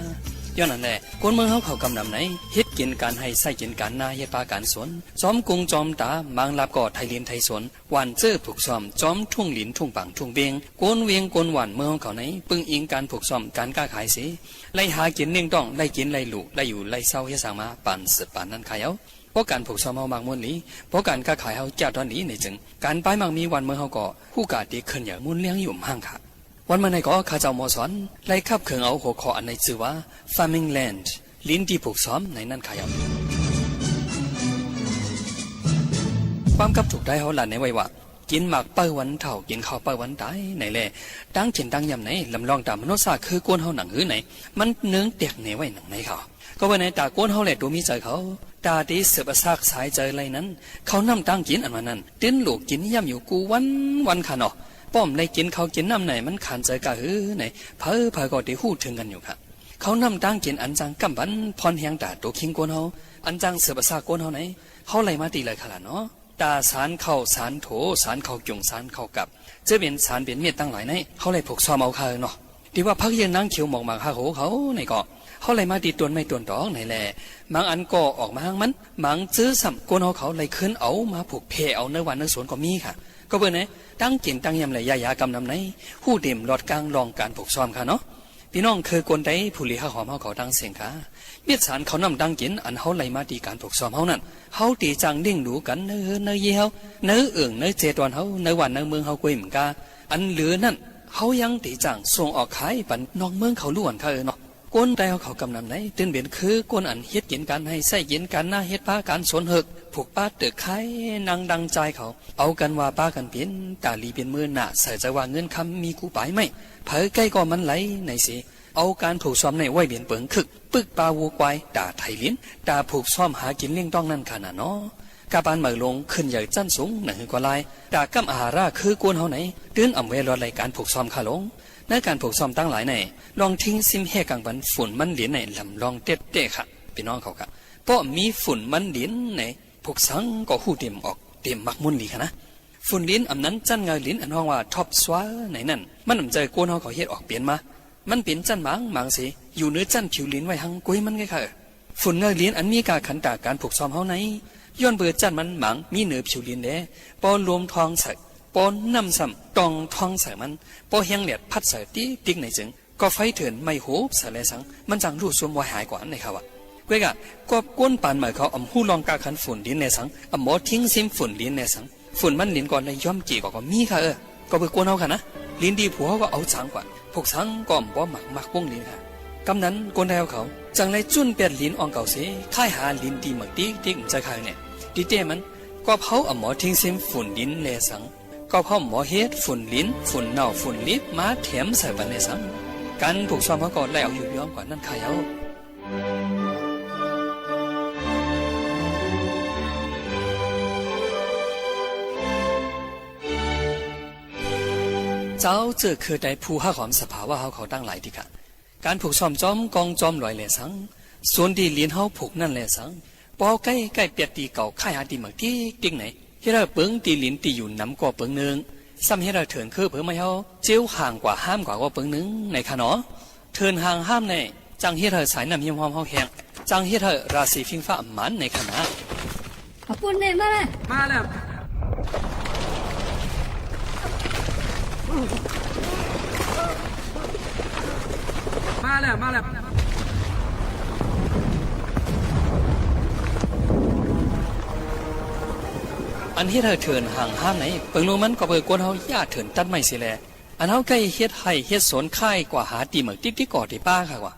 ย้อนนั้นแหละ คนเมืองเฮาเขากำนำใน เฮ็ดกิ๋นก๋านไฮ่ ใส้กิ๋นก๋านนา เฮ็ดปาก๋านสวน จอมกุงจอมต๋า บางลับก็ไถหลินไถสวน หว่านเจื้อผุกซ้อม จอมทุ่งหลินทุ่งป๋างทุ่งเว็ง โกนเว็งโกนหว่านเมืองเฮาเขาใน ปึ้งอิงก๋านผุกซ้อม ก๋านก้าขายเส ไล่หากิ๋นเลี้ยงต๊อง ไล่กิ๋นไล่ลูก ไล่อยู่ไล่เซา เฮ็ดสร้างมาปานสืบปานนั้นค่ะเย้า เพราะก๋านผุกซ้อมเฮามากม้วนหลี เพราะก๋านก้าขายเฮาเจ๊าต้อนหลีในจึง ก๋านปายมั่งมีหว่านเมืองเฮาก็ ฮู้ก๋าตี้เขินใหญ่ม้วนเลี้ยงอยู่ห่างค่ะ วันเมื่อในก็ข้าเจ้าหมอสอน ไล่ขับเขิงเอาหัวข้ออันในจื้อว่า Farming Land ลินตี้ผุกซ้อมในนั้นค่ะเย้า ความกับถูกไตเฮาหลั่นในไว้ว่า กิ๋นหมากเป้าวันเฒ่า กิ๋นข้าวเป้าวันต๋าย ไหนแล ตางกิ๋นตางย่ำใน ลำลองต๋ามนุษย์ซาคือคนเฮาหนังหื้อใน มันเนืองแตกแหน่ไว้หนังในค่ะ ก็ว่าในต๋าคนเฮาแหละ ตั๋วมีใจ๋เขา ต๋าตี้สืบอสากสายใจ๋ไล่นั้น ข้าวน้ำตางกิ๋นอันว่านั้น ตึ้นหลูกกิ๋นย่ำอยู่กู้วันวันค่ะเนาะ ป้อมได้กิ๋นข้าวกิ๋นน้ำไหน มันขานใจ๋ก้าหื้อไหน เผยๆ ก็ตี้ฮู้เถิงกั๋นอยู่ค่ะ ข้าวน้ำตางกิ๋นอันจางก้ำบันพ่อนแฮงต๋าตั๋วคิงก้นเฮา อันจางเสิร์ฟอะซากก้นเฮาไหน เฮาไล่มาตี้ใดคะล่ะเนาะ ต๋าสานข้าวสานโถ สานข้าวจุ่ง สานข้าวกับ เจ้อเป๋นสานเป๋นเม็ดตังหลายไหน เฮาไล่ผุกซ่อมเอาค่ะเนาะ ตี้ว่าผักเยื่อนางเขียวหมอกหมากฮากโหเขาไหนก็ เฮาไล่มาตี้ต้นไม้ต้นตอกไหนแล บางอันก็ออกมาหางมัน บางเตื้อซ้ำก้นเฮาเขาไล่ขึ้นเอามาผุกแผ่เอาเนอบ้านเนอสวนก็มีค่ะ ก็เปิ้นไหน ตางกิ๋นตางย่ำแล ยายากำนำไหน ฮู้เต็มลอดก้างลองก๋านผุกซ่อมค่ะเนาะ ปี้น้องคือคนไตผู้หลีฮักหอมเฮาเขาตังเสี้ยงค่ะ เม็ดสานข้าวน้ำตางกิ๋นอันเฮาไล่มาตี้ก๋านผุกซ่อมเฮานั้น เฮาเต๋จางเลี้ยงดูกั๋นเนอเฮือนเนอเย้ยเฮา เนอเอิ่งเนอเจตอนเฮา เนอบ้านเนอเมืองเฮาก้วยเหมือนก้า อันเหลือนั้น เฮายังเต๋จางส่งออกขายปันนอกเมืองเขาล้วนค่ะเออเนาะ คนไตเฮาเขากำนำไหน ตึงเป๋นคือคนอันเฮ็ดกิ๋นก๋านไฮ่ ใซ้กิ๋นก๋านนา เฮ็ดปาก๋านสวนเหิก ผูกปาเติกขาย นั่งดังจ่ายเขา เอากั๋นว่าปากั๋นเป๋นต๋าหลีเป๋นมือหน้า ใส่ใจ๋ว่าเงินคำมีกู้ป๋ายไม้ เผลอใก้ก็มันไหลไหนเส เอาก๋านผุกซ่อมไหนไว้เป๋นเปิงคึก ปึกปาวัวควาย ต๋าไถลิน ต๋าผุกซ่อมหากิ๋นเลี้ยงต๊องนั้นค่ะน่ะเนาะ ก้าปานเหมอลงขึ้นใหญ่จั้นสูงหนังหื้อก็ลาย ต๋าก้ำอาหาราคือก้นเฮาไหน ตึงอ่ำแวลอดไล่ก๋านผุกซ่อมค่ะลง ในก๋านผุกซ่อมตังหลายไหน ลองทิ้งซิมแห่กังปันฝุ่นมันหลินไหน หล่ำลองเต๊ดเต๊ะค่ะ ปี้น้องเขาค่ะ เพราะมีฝุ่นมันหลินไหน ผุกสังก็ฮู้เต็มออก เต็มมักมุ่นหลีค่ะนะ ฝุ่นหลินอำนั้นจั้นเงาหลินอันฮ้องว่า top soil ไหนนั้น มันอำใจ๋ก้นเฮาเขาเฮ็ดออกเป๋นมา มันเป๋นจั้นหมางหมางเส อยู่เหนือจั้นผิวหลินไว้หั้งก้วยมันไงค่ะ ฝุ่นเงาหลินอันมีก้าขันต๋าก๋านผุกซ่อมเฮาไหน ย้อนเปื้อจั้นมันหมางมีเหนือผิวหลินแล ปอลมทองใส่ ปอน้ำซ้ำตองทองใส่มัน ปอแฮงแดดพัดใส่ติ๊กติ๊กไหนจึง ก็ไฟเถินไหม้โหบใส่แลสัง มันจังลู่ซุมวายหายกว่าไหนค่ะวะ ก้วยกะ ก็ก้นปานเหมอเขาอ่ำฮู้ลองก้าขันฝุ่นหลินแลสัง อ่ำบ่ทิ้งซิมฝุ่นหลินแลสัง ฝุ่นมันหลินก่อนเลยย้อมกี่กว่าก็มีค่ะเออ ก็เปื้อก้นเฮาค่ะนะ หลินดีผัวเฮาก็เอาจ๋างกว่า ผุกสังก็อ่ำบ่หมักมักป้งหลินค่ะ กำนั้นก้นไตเฮาเขา จังไล่จุ้นแปดหลินอ่องเก่าเส ค่ายหาหลินดีหมักติ๊กติ๊ก อืม ใจ๋ค่ะเนี่ย ตี้แต๊มัน ก็เฮาอ่ำบ่ทิ้งซิมฝุ่นหลินแลสัง ก็เฮาอ่ำบ่เฮ็ดฝุ่นหลิน ฝุ่นเน่า ฝุ่นลิบ มาแถมใส่ปันแลสัง ก๋านผุกซ่อมเฮาก็ไล่เอาอยู่ย้อมกว่านั้นค่ะเย้า เจ้าเจ้อคือไตผู้ฮักหอมสภาวะเฮาเขาตังหลายตี้ค่ะ ก๋านผุกซ่อมจอมกองจอมหลอยแลสัง สวนตี้หลินเฮาผุกนั้นแลสัง ปอใก้ใก้เปียดตี้เก่าค่ายหาตี้หมักติ๊กติ๊กไหน เฮ็ดหื้อเปิงตี้หลินตี้อยู่หนำก่อเปิงนึ่ง ซ้ำเฮ็ดหื้อเถินคือเผิงไม้เฮา เจียวห่างกว่าห้ามกว่าก่อเปิงนึ่งไหนค่ะเนาะ เถินห่างห้ามไหน จังเฮ็ดหื้อสายน้ำเฮี้ยมฮ้อมเฮาแห้ง จังเฮ็ดหื้อราศีฟิงฟ้าหมานไหนค่ะนะ ขอบคุณเนี่ย มาแล้ว มาแล้ว มาแล้ว มาแล้ว อันเฮ็ดหื้อเถินห่างห้ามไหน เปิงลูกมันก็เปื้อก้นเฮาย่าเถินตัดไม้เสียแล อันเฮาใก้เฮ็ดไฮ่เฮ็ดสวนค่ายกว่าหาตี้หมักติ๊กติ๊กก่อตี้ป้าค่ะว่า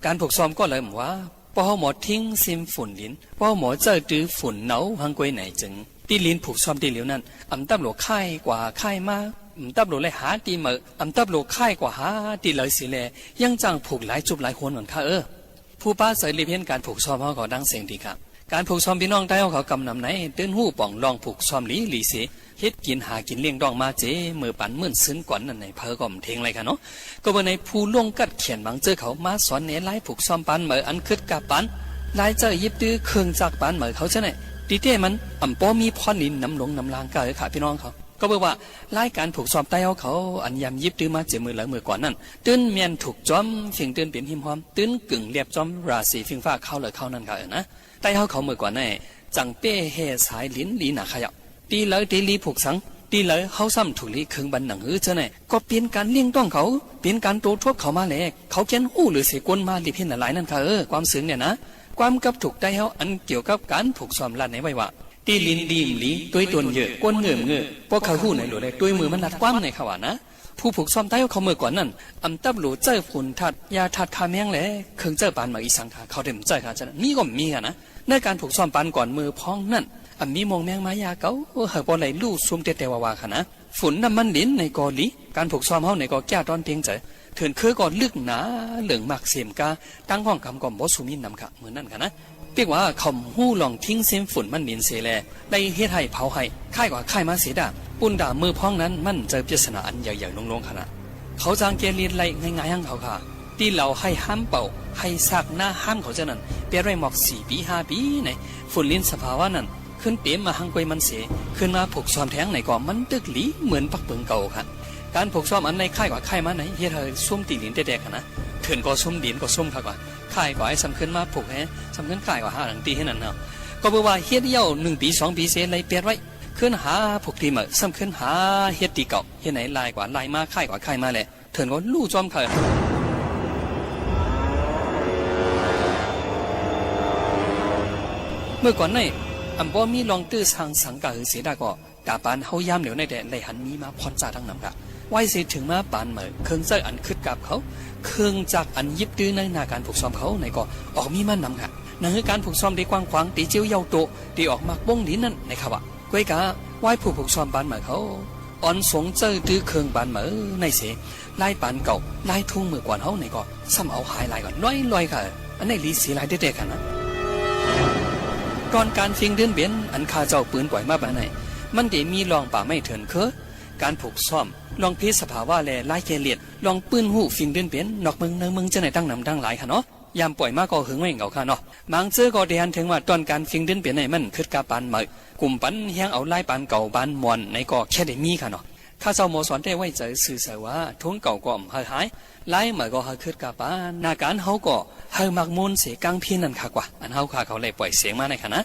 ก๋านผุกซ่อมก็เลยอ่ำว่า ปอเฮาบ่ทิ้งซิมฝุ่นหลิน ปอเฮาบ่ใจ๊ตื้อฝุ่นเน่าหั้งก้วยไหนจึง ตี้หลินผุกซ่อมตี้เหลียวนั้น อ่ำตับหลัวค่ายกว่าค่ายมา อ่ำตับหลัวไล่หาตี้หมัก อ่ำตับหลัวค่ายกว่าหาตี้เหลยเสียแล ยังจังผุกหลายจุบหลายโฮนก่อนค่ะเออ ผู้ป้าใจ๋รีบเฮียนก๋านผุกซ่อมเฮาก็ดังเสี้ยงตี้ค่ะ ก๋านผุกซ่อมปี้น้องไตเฮาเขากำนำไหน ตึงฮู้ป่องลองผุกซ่อมหลีหลีเส เฮ็ดกิ๋นหากิ๋นเลี้ยงต๊องมาเจ๋ เมื่อปานมื่นซืนก่อนนั้นไหน เผลอก็บ่เถิงไรค่ะเนาะ ก็เปื้อไหนผู้ล่วงกัดเขียนบางเจ้อเขามาสอนแหนลายผุกซ่อมปานเหมออันคึดกับปาน ลายใจ๊ยิบตื้อเครื่องจักรปานเหมอเขาเจ้าไหน ตี้แต๊มันอ่ำปอมีพ่อนหลินนำหลวงนำลางก้าเออค่ะปี้น้องเขา ก็เปื้อว่าลายก๋านผุกซ่อมไตเฮาเขาอันยำยิบตื้อมาเจ๋อเมื่อหลังเมื่อก่อนนั้น ตึงแม่นถูกจอมเสี้ยง ตึงเป๋นหิมฮ้อม ตึงกึ่งเรียบจอมราศีฟิงฟ้าเข้าเลยเข้านั้นค่ะเออนะ ไตเฮาเขาเมื่อก่อนนั้น จังเป้แห่สายหลินหลีหนาค่ะเย้า ตี้เหลอตี้หลีผุกสัง ตี้เหลอเฮาซ้ำถูกหลีเคิงบันหนังหื้อเจ้าไหน ก็เป๋นก๋านเลี้ยงต๊องเขา เป๋นก๋านโตทบเขามาแล เขาเกียนฮู้เหลือเสียก้นมารีบเฮียนหลายๆ นั้นค่ะเออ ความเซิงเนี่ยนะ ความกับถูกไตเฮาอันเกี่ยวกับก๋านผุกซ่อมลาดไหนไว้ว่า ตี้หลินดีบ่หลี ตวยตนเยอะ ก้นเงิ่มเงอะ ปอใค่ฮู้ไหนหลัวแล ตวยมือมันลัดความไหนค่ะว่านะ ผู้ผุกซ่อมไตเฮาเขาเมื่อก่อนนั้น อ่ำตับหลัวใจ๊ฝุ่นธาตุ ยาธาตุฆ่าแมงแล เครื่องใจ๊ปานเหมออีสังค่ะ เขาเต็มใจ๊ค่ะ ฉะนั้นมีก็บ่มีค่ะนะ ในก๋านผุกซ่อมปานก่อนเมื่อพ้องนั้น อ่ำมีมงแมงมายาเก่า หื้อปอไหล่ลู่ซุมแต๊ๆ ว่าๆ ค่ะนะ ฝุ่นน้ำมันหลินไหนก็หลี ก๋านผุกซ่อมเฮาไหนก็แก้วต้อนเตียงใจ๋ เถินคือก็ลึกหนาเหลิงมากเสียมก้า ตังห้องกำก็บ่สู้มีนำค่ะ เมื่อนั้นค่ะนะ ปิ๊กว่าเขาบ่ฮู้ลองทิ้งซิมฝุ่นมันหลินเสียแล ได้เฮ็ดไฮ่เผาไฮ่ ค่ายกว่าค่ายมาเสียดา ปุ้นดาเมื่อพ้องนั้น มันเจอปริศนาอันใหญ่ๆ หลวงๆ ค่ะนะ เขาจางแก้ฤทธิ์ไล่ง่ายๆ หั้งเขาค่ะ ตี้เฮาไฮ่ห้ามเป่า ไฮ่ซากหน้าห้ามเขาเจ้านั้น แปดไว้หมอกสี่ปี๋ห้าปี๋ไหน ฝุ่นลินสภาวะนั้น ขึ้นเต็มมาฮั่งก้วยมันเส ขึ้นมาผูกซ่อมแทงไหนก่อ มันตึกหลีเหมือนปักเปิงเก่าค่ะ ก๋านผูกซ่อมอันใดค้ายกว่าค้ายมาไหน เฮ็ดหื้อซุ่มตี้หลินแต๊ๆ ค่ะนะ เถินก่อซุ่ม ดินก่อซุ่มค่ะกว่า ค้ายกว่าไอ้ซ้ำขึ้นมาผูกแฮ ซ้ำขึ้นค้ายกว่าหาหลังตี้หื้อนั้นเนาะ ก็เปื้อว่าเฮ็ดเยียะหนึ่งปี๋สองปี๋เสร็จ ไล่แปดไว้ ขึ้นหาผูกตี้ใหม่ ซ้ำขึ้นหาเฮ็ดตี้เก่า เฮ็ดไหนลายกว่าลายมา ค้ายกว่าค้ายมาแหละ เถินก็ลู่จอมเขา เมื่อก่อนใน อ่ำบ่มีลองตื้อซางสังก๋าหื้อเสียดายก็ ก๋าปานเฮายามเหลียวในแต่ ไล่หันมีมาพ่นจ้าตั้งนำค่ะ ไหว้เสร็จเถิงมาปานใหม่ เครื่องใจ๊อันขึดกับเขา เครื่องจักรอันยิบตื้อในหน้าก๋านผูกซ่อมเขาไหนก็ ออกมีมานำค่ะ หนังหื้อก๋านผูกซ่อมตี้กว้างขวาง ตี้เจียวเย้าโต ตี้ออกหมากบ้งดีนั้นไหนค่ะวะ ก้วยกา ไหว้ผู้ผูกซ่อมปานใหม่เขา อ่อนสงใจ๊ตื้อเครื่องปานใหม่ในเส ลายปานเก่า ลายทุ่งเมื่อก่อนเฮาไหนก็ ซ้ำเอาหายลายก่อนลอยๆ ค่ะ อันนี้หลีเสียหลายแต๊ๆ ค่ะนะ ต๋อนก๋านฟิงเดือนเป๋น อันข้าเจ้าปืนป่อยมาปานใน มันตี้มีลองป่าไม้เถินเคือ ก๋านผูกซ่อม ลองเพศสภาวะและลายแก่เลียด ลองปื้นฮู้ฟิงเดือนเป๋น นอกเมืองในเมืองเจ้าไหนตั้งนำตั้งหลายค่ะเนาะ ยามป่อยมาก็หึงไว้เหงาค่ะเนาะ บางเตื้อก็ได้หันเถิงว่า ต๋อนก๋านฟิงเดือนเป๋นในมันขึดกับปานใหม่ กุ่มปันแฮงเอาลายปานเก่าปานม่วนไหนก็แค่ได้มีค่ะเนาะ ข้าเจ้าหมอสอนได้ไว้ใจ๋ซื่อใส่ว่า ทุ่งเก่าก็บ่หื้อหาย ลายใหม่ก็หื้อขึดกับปาน หน้าก๋านเฮาก็หื้อหมากมูนเสก๋างเพี้ยนนั้นค่ะกว่า อันเฮาข้าเขาไล่ป่อยเสียงมาในค่ะนะ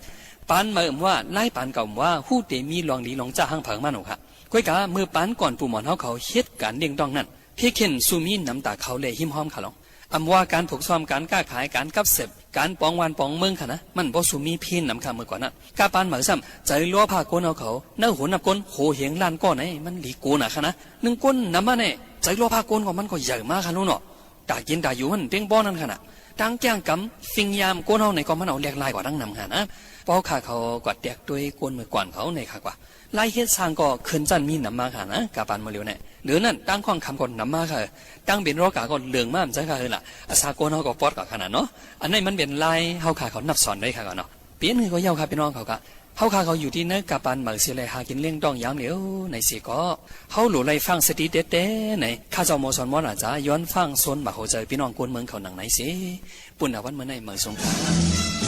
ปานใหม่บ่ว่า ลายปานเก่าบ่ว่า ฮู้แต่มีลองดีลองจ้าหั้งเผิงมาหนูค่ะ ก้วยกา เมื่อปานก่อนปู่หมอนเฮาเขาเฮ็ดก๋านเลี้ยงด้องนั้น เพียงแค่นสู่มีน้ำต๋าเขาและหิมหอมค่ะลอง อ่ำว่าก๋านผูกซ่อม ก๋านก้าขาย ก๋านกับเสพ ก๋านป๋องวานป๋องเมืองค่ะนะ มันบ่สู่มีเพี้ยนนำค่ะเมื่อก่อนนั้น ก้าปานใหม่ซ้ำ ใจ๋ลัวผ้าก้นเฮาเขา เน่าหัวนับก้น โหเหียงล้านก้อนไหน มันหลีโกนหนาค่ะนะ นึ่งก้นนำมาแน่ ใจ๋ลัวผ้าก้นก็มันก็ใหญ่มาค่ะลูกเนาะ ต๋ากิ๋นต๋าอยู่มันเป๋งป้อนั้นค่ะนะ ตังแก้งกำ ฟิงยามก้นเฮาไหนก็มันเอาแหลกลายกว่าตั้งนำค่ะนะ ป้อข้าเขาก็แตกตวยก้นเมื่อก่อนเขาในค่ะกว่า ลายเฮ็ดซางก็ขึ้นจั้นมีนำมาค่ะนะ ก้าปานเมื่อเหลียวเนี่ย เหลือนั้นตังข้องคำก็นำมาค่ะ ตังเป๋นรอกาก็เหลืองมาเหมือนกั๋นค่ะหื้อล่ะ อาสาก้นเฮาก็ปอดกว่าขนาดเนาะ อันนี้มันเป๋นลายเฮาข้าเขานับสอนได้ค่ะก่อนเนาะ เป๋นหื้อก็เย้าค่ะพี่น้องเขาค่ะ เฮาข้าเขาอยู่ตี้ในก้าปานใหม่เสียแล หากิ๋นเลี้ยงด้องยามเหลียวไหนเสียก็ เฮาหลู่ไล่ฟังสติแต๊ๆ ไหน ข้าเจ้าหมอสอนหมอหนาจ๋า ย้อนฟังซนบ่าหัวใจ๋พี่น้องคนเมืองเขาหนังไหนเสีย ปู้นน่ะ วันเมื่อในเหมือนสงคราม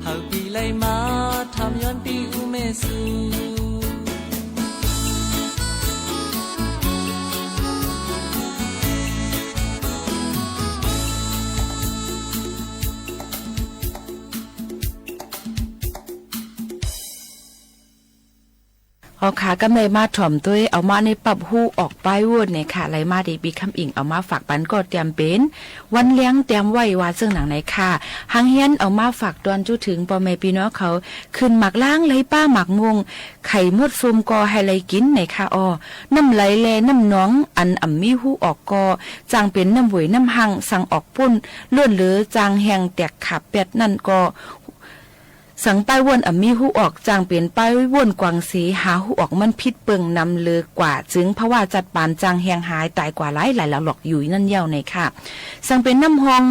เอาตี้ไลมาถามย้อนตี้อู้แม่สู อ๋อค่ะ กำไลมาถ่อมตวย เอามาในปับฮู้ออกป้ายว่นเนี่ยค่ะ ไลมาตี้ปี้คำอิ๋งเอามาฝากปันก็เตรียมเป๋น วันเลี้ยงเตรียมไว้ว่าเซิ่งหนังไหนค่ะ หังเฮียนเอามาฝากตวนจู้เถิงป้อแม่ปี้น้องเขา ขึ้นหมากล้างไลป้าหมากม่วง ไข่มดส้มก็ไฮไลกิ๋นไหนค่ะอ้อ น้ำไหลแลน้ำหนองอันอ่ำมีฮู้ออกก็ จางเป๋นน้ำเหวยน้ำฮัง สังออกป้น ล้วนเหลือจางแห้งแตกขาบแป๊ดนั่นก็ สังป้ายว่นอ่ำมีฮู้ออก จางเป๋นป้ายว่นกวางเส หาฮู้ออกมันผิดเปิงนำเหลือกว่า จึงภาวะจัดปานจางแห้งหายต๋ายกว่าหลายหลายหลากหลอกอยู่นั่นเย้าไหนค่ะ สังเป๋นน้ำฮอง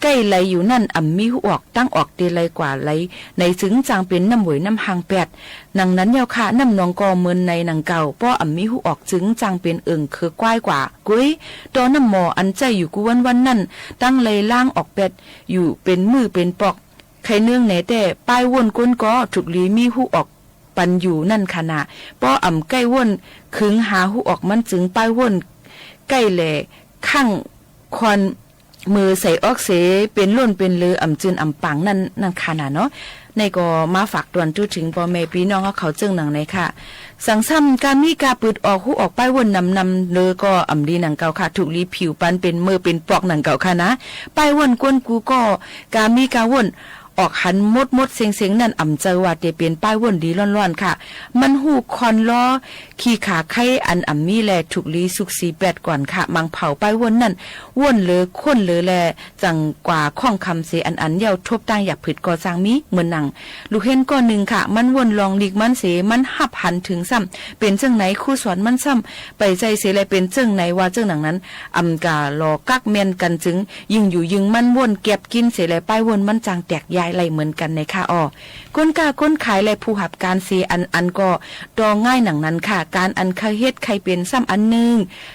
ใก้ไหลอยู่นั่นอ่ำมีฮู้ออก ตางออกเตไลกว่าไหล ไหนจึงจางเป๋นน้ำเหวยน้ำฮังแป๊ด หนังนั้นเย้าค่ะ น้ำหนองก็เหมือนในหนังเก่า ป้ออ่ำมีฮู้ออกจึงจางเป๋นเอิงเคือก้ายกว่า กุ้ย ต่อน้ำหม่ออันใจ๊อยู่กู้วันๆ นั่น ตังไลล้างออกแป๊ด อยู่เป๋นมื้อเป๋นปอก ใค่เนืองแหน่แต๊ ป้ายว่นก้นก็ถูกหลีมีฮู้ออกปันอยู่นั่นค่ะนา ป้ออ่ำใก้ว่น ขึงหาฮู้ออกมันจึงป้ายว่น ใก้แหล่ ข้างคอน เมอใส่ออกเส เป๋นล้นเป๋นเหลืออ่ำจืนอ่ำป๋างนั่น นั่นค่ะนาเนาะ ในก็มาฝากตวนจู้เถิงป้อแม่ปี้น้องเขาเซิ่งหนังไหนค่ะ สังซ้ำกามีกาปืดออกฮู้ออกป้ายว่นนำนำเหลือก็อ่ำดีหนังเก่าค่ะ ถูกหลีผิวปันเป๋นเมอเป๋นปอกหนังเก่าค่ะนา ป้ายว่นก้นกูก็ กามีกาว่น ออกหันมดๆ เซ็งๆ นั่นอ่ำเจอว่าเตเป๋นป้ายว่นดีล้วนๆ ค่ะ มันฮู้คอนล้อ ขี้ขาไข้อันอ่ำมีแลถูกหลีสุกสีแป๊ดก่อนค่ะ มังเผาป้ายว่นนั่น ว่นเหลือข้นเหลือแล จั่งกว่าข้องคำเสอันๆ เย้าทบตางหยาบผืดก็จางมี เหมือนหนัง ลูกเฮนก้อนนึ่งค่ะ มันว่นลองลีกมันเส มันฮับหันเถิงซ้ำ เป๋นเซิ่งไหน ครูสอนมันซ้ำ ไปใจ๊เสแลเป๋นเซิ่งไหนว่าเซิ่งหนังนั้น อ่ำก่าหล่อกั๊กแม่นกั๋นจึง ยิ่งอยู่ยิ่งมันว่นแก็บกิ๋นเสแลป้ายว่นมันจางแตกยายไหลเหมือนกั๋นไหนค่ะอ้อ ก้นก้าก้นขายแลผู้หับก๋านเสอันๆ ก็ ต่อง่ายหนังนั้นค่ะ ก๋านอันใค่เฮ็ดใค่เป๋นซ้ำอันนึ่ง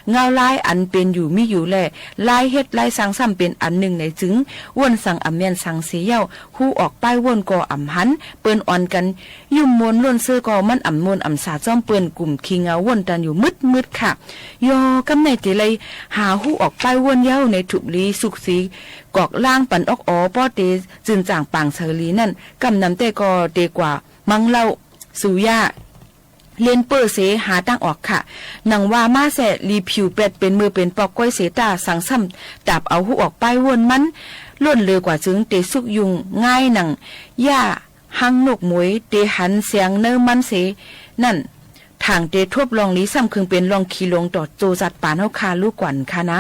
เงาลายอันเป๋นอยู่มีอยู่แล ลายเฮ็ดลายสร้างซ้ำเป๋นอันนึ่งไหนจึง ว่นสังอ่ำแม่นสังเสเย้า ฮู้ออกป้ายว่นก็อ่ำหัน เปิ้นอ่อนกั๋น ยุ่มม่วนล้นเซ้อก็มันอ่ำม่วนอ่ำสาจ้อมเปิ้น กุ่มขี้เหงาว่นตันอยู่มืดๆ ค่ะ ยอกำไหนเตไลหาฮู้ออกป้ายว่นเย้าในถูกหลีสุกสี กอกล้างปันออกอ๋อ ป้อเตจืนจ่างป๋างเสอหลีนั่น กำนำแต๊ก็เตกว่า มังเหล้า สุยา เล่นเป้อเส หาตางออกค่ะ หนังว่ามาแซ่ หลีผิวแป๊ดเป๋นเมอเป๋นปอกก้อยเส ต้าสังซ้ำตาบเอาฮู้ออกป้ายว่นมัน ล้นเหลือกว่าจึงเตสุกยุงง่ายหนัง หญ้า ฮังนกหมวย เตหันแสงเนอมันเส นั่น ถ่างเตทบลองหลีซ้ำเคิงเป๋นลองขีหลงต่อโจจัดป๋านเฮาค่ะ ลูกกวันค่ะนา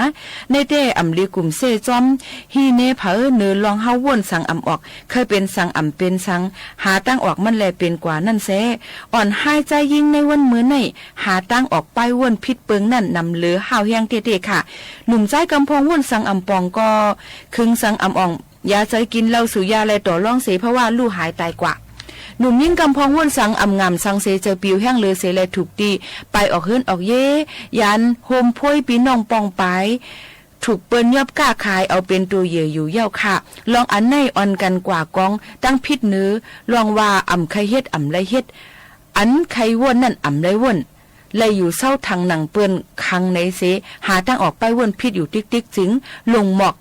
ในแต๊อ่ำหลีกุ่มเซ้จ้อม ฮี่เน่เผอ เนอลองเฮาว่นสังอ่ำออก ใค่เป๋นสังอ่ำเป๋นสัง หาตางออกมันแลเป๋นกว่านั่นแซ่ อ่อนฮ้ายจายยิ่งในวันเมือไหน หาตางออกป้ายว่นผิดเปิงนั่นนำเหลือห้าวแฮงเต๊ๆ ค่ะ หนุ่มจายกำพองว่นสังอ่ำป่องก็ ขึงสังอ่ำอ่อง ยาใจ๋กิ๋นเหล้าสุยาแลต่อรองเส เพราะว่าลู่หายต๋ายกว่า หนุ่มยิ่งกำพองว่นสังอ่ำงามสังเส เจอปิวแฮงเหลือเสแลถูกตี้ ไปออกเฮือนออกเย้ ยานโฮมโพยปี้น้องป้องป๋าย ถูกเปิ้นยอบก้าขายเอาเป๋นตั๋วเหยื่ออยู่เย้าค่ะ ลองอันไหนอ่อนกั๋นกว่ากอง ตังผิดเนอ ลองว่าอ่ำใค่เฮ็ดอ่ำไลเฮ็ด อันใค่ว่นนั่นอ่ำไลว่น ไลอยู่เซ้าถังหนังเปิ้นคังในเส หาตางออกป้ายว่นผิดอยู่ติ๊กๆ จึง ลงหมอก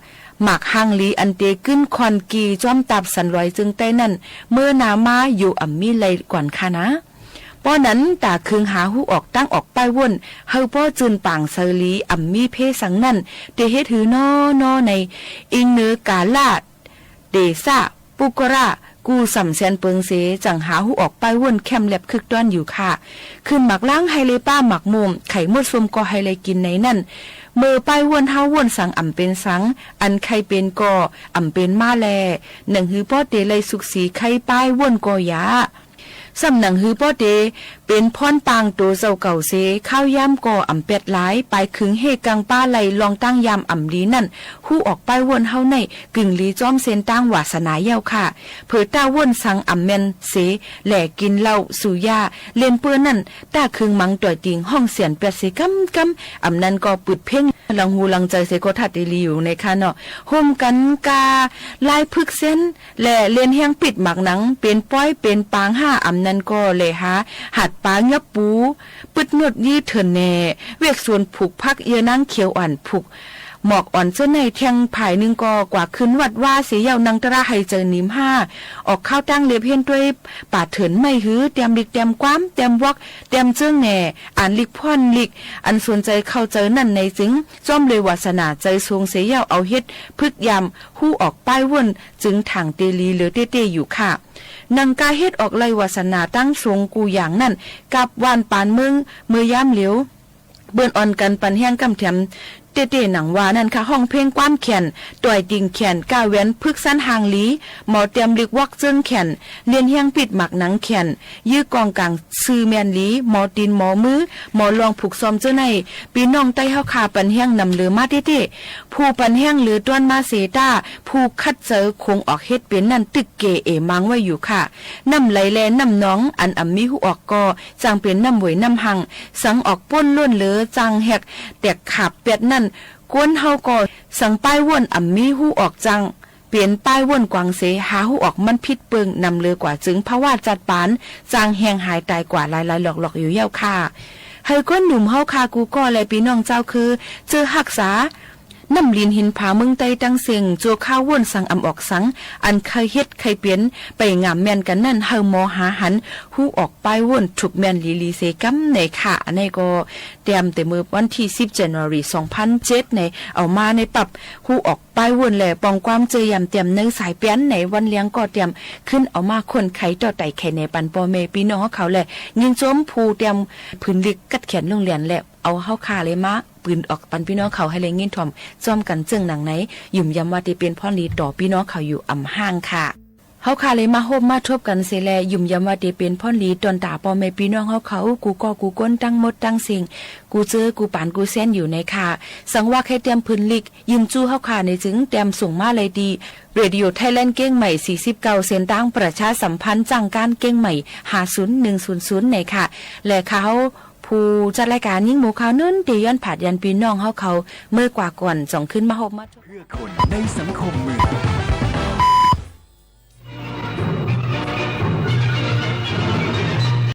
หมากฮังหลีอันเตกึ๊นคอนกี่จ้อมตาบสันลอยจึงใต้นั่น เมื่อนามาอยู่อ่ำมีไลก่อนค่ะนา ป้อนั้นต๋าเคิงหาฮู้ออกตางออกป้ายว่น เฮาป้อจืนป๋างเสอหลีอ่ำมีเพสังนั่น เตเฮ็ดหื้อน้อๆ ใน อิงเนอกาละ เตสะ ปุกระ กู้ส่ำแสนเปิงเส จั่งหาฮู้ออกป้ายว่นแค่มแลบคึกต้อนอยู่ค่ะ ขึ้นหมากล้างไฮเลป้าหมากม่วง ไข่มดส้มก็ไฮเลกิ๋นในนั่น เมื่อป้ายว่นเฮาว่นสังอ่ำเป๋นสัง อันใค่เป๋นก็อ่ำเป๋นมาแล หนังหื้อป้อเตไลสุกสีไค่ป้ายว่นก็ยา ส่ำหนังหื้อป้อเต เป๋นพ่อนปางตั๋วเจ้าเก่าเส ข้าวยามก็อ่ำแป๊ดหลาย ป๋ายขึงเฮกังป้าไลลองตางยามอ่ำดีนั่น ฮู้ออกป้ายว่นเฮาไหน กึ่งหลีจ้อมเส้นตางวาสนาเย้าค่ะ เผอต้าว่นสังอ่ำแม่นเส แหล่กิ๋นเหล้าสุยา เล่นเปื้อนั่น ต้าเคิงมังต่อยติ่งห้องเสียนแป๊ดเสกำๆ อ่ำนั้นก็ปืดเพ่ง หลังหูหลังใจ๋เสียก็ถ้าเต๋ดีอยู่ในค่ะเนาะ ฮ่วมกั๋นก่าลายฝึกเส้น และเล่นแฮงปิ๊ดหมากหนัง เป๋นป้อยเป๋นปางห้า อำนั้นก็แลหา หาดป๋าหยอบปู ปึ๊ดนวดยื้อเถินแหน่ เวกสวนผูกผักเยื่อนางเขียวอ่อน ผูกหมอกอ่อนเสื้อใน แท่งผายนึ่งก็กว่าขึ้นวัดวาเสียเหย้า นั่งตะระไหจ๋าหนิมห้า ออกข้าวตั้งเล็บเฮียนตวย ป่าเถินไม้หือ แต้มลิกแต้มความ แต้มวอก แต้มเจิงแหน่ อ่านลิกพ่อนลิก อันสนใจ๋เข้าใจ๋นั่นในจึง จ้อมโดยวาสนาใจ๋สูงเสียเหย้า เอาเฮ็ดฝึกยาม ฮู้ออกป้ายว่น จึงถ่างเต๋ดีเหลือเต๊ๆ อยู่ค่ะ หนังก่าเฮ็ดออกไล่วาสนาตังสูงกู้อย่างนั้น กับหว่านปานเมือง เมื่อยามเหลียว เปิ้นอ่อนกั๋นปันแฮงกำแถม เต๊ๆ หนังว่านั้นค่ะ ฮ้องเพลงความแข่น ต่อยติ่งแข่น ก้าแหวน ฝึกสันห่างหลี หมอแต้มลิกวอกเจิงแข่น เล่นแฮงปิ๊ดหมากหนังแข่น ยื้อกองก๋างซื่อแม่นหลี หมอตี๋นหมอมือ หมอลองผูกซอมเจ้าใน ปี้น้องใต้เฮาข้าปันแฮงนำเหลือมาเต๊ๆ ผู้ปันแฮงเหลือต้วนมาเสยต้า ผู้คัดเจอคงออกเฮ็ดเป๋นนั้นตึกเก๋เอมังไว้อยู่ค่ะ น้ำไหลแลน้ำหนอง อันอ่ำมีฮู้ออกก็ จั่งเป๋นน้ำเหวยน้ำหัง สังออกป๊นล้นเหลือ จั่งแหกแตกขาบแป๊ดนั้น คนเฮาก็สังป้ายว่นอ่ำมีฮู้ออกจั่ง เป๋นป้ายว่นกวางเส หาฮู้ออกมันผิดเปิง นำเหลือกว่าจึงภาวะจัดปาน จั่งแห้งหายต๋ายกว่าหลายๆ หลอกๆ อยู่เยียะค่ะ หื้อคนหนุ่มเฮาข้ากู้ก้อและปี้น้องเจ้าคือ เจื้อฮักษา น้ำลินหินผาเมืองใต้ตังเซ็ง จั่วข้าวว่นสังอ่ำออกสัง อันใค่เฮ็ดใค่เป๋น ไปงามแม่นกั๋นนั้น หื้อหมอหาหัน ฮู้ออกป้ายว่นถูกแม่นหลีๆ เสก๋ำในค่ะ อันนี้ก็แต้มเต๊อะเมื่อวันตี้สิบ January สองพันเจ็ด ใน เอามาในปับ ฮู้ออก ป้ายว่นและปองความเจอยำแต้มในสายเปียนในวันเลี้ยงก็แต้มขึ้นเอามาค้นไขต่อไต่ไขแหน่ปันป้อแม่ปี้น้องเฮาเขาและยินจมผู้แต้มผืนลิกกัดแขนลงเรียนและเอาเฮาข้าเลยมาปืนออกปันปี้น้องเขาหื้อได้ยินถ่อมจ้อมกั๋นเจิ่งหนังใน หยุมยำว่าเต๋เป๋นพ่อนดีต่อปี้น้องเขาอยู่อ่ำห้างค่ะ เฮาข้าเลยมาฮบมาทบกั๋นเสียแล หยุมยำว่าเต๋เป๋นพ่อนดีต่อต๋าป้อแม่ปี้น้องเฮาเขา กู้ก้อกู้คนตังหมดตังเซ็ง กู้เจื้อกู้ปานกู้แซนอยู่ในค่ะ สังว่าใค่แต้มผืนลิก ยืนจู้เฮาข้าในจึงแต้มส่งมาเลยตี้ Radio Thailand เกียงใหม่ สี่สิบเก้า เส้นตางประชาสัมพันธ์จ้างก๋านเกียงใหม่ ห้าศูนย์หนึ่งศูนย์ศูนย์ ในค่ะ และข้าเฮาผู้จัดรายก๋านยิ่งหมู่ข่าวนึ่นเต๋ย้อนผาดยันปี้น้องเฮาเขา เมื่อกว่าก่อนจ่องขึ้นมาฮบมาทบ เพื่อคนในสังคมเมือง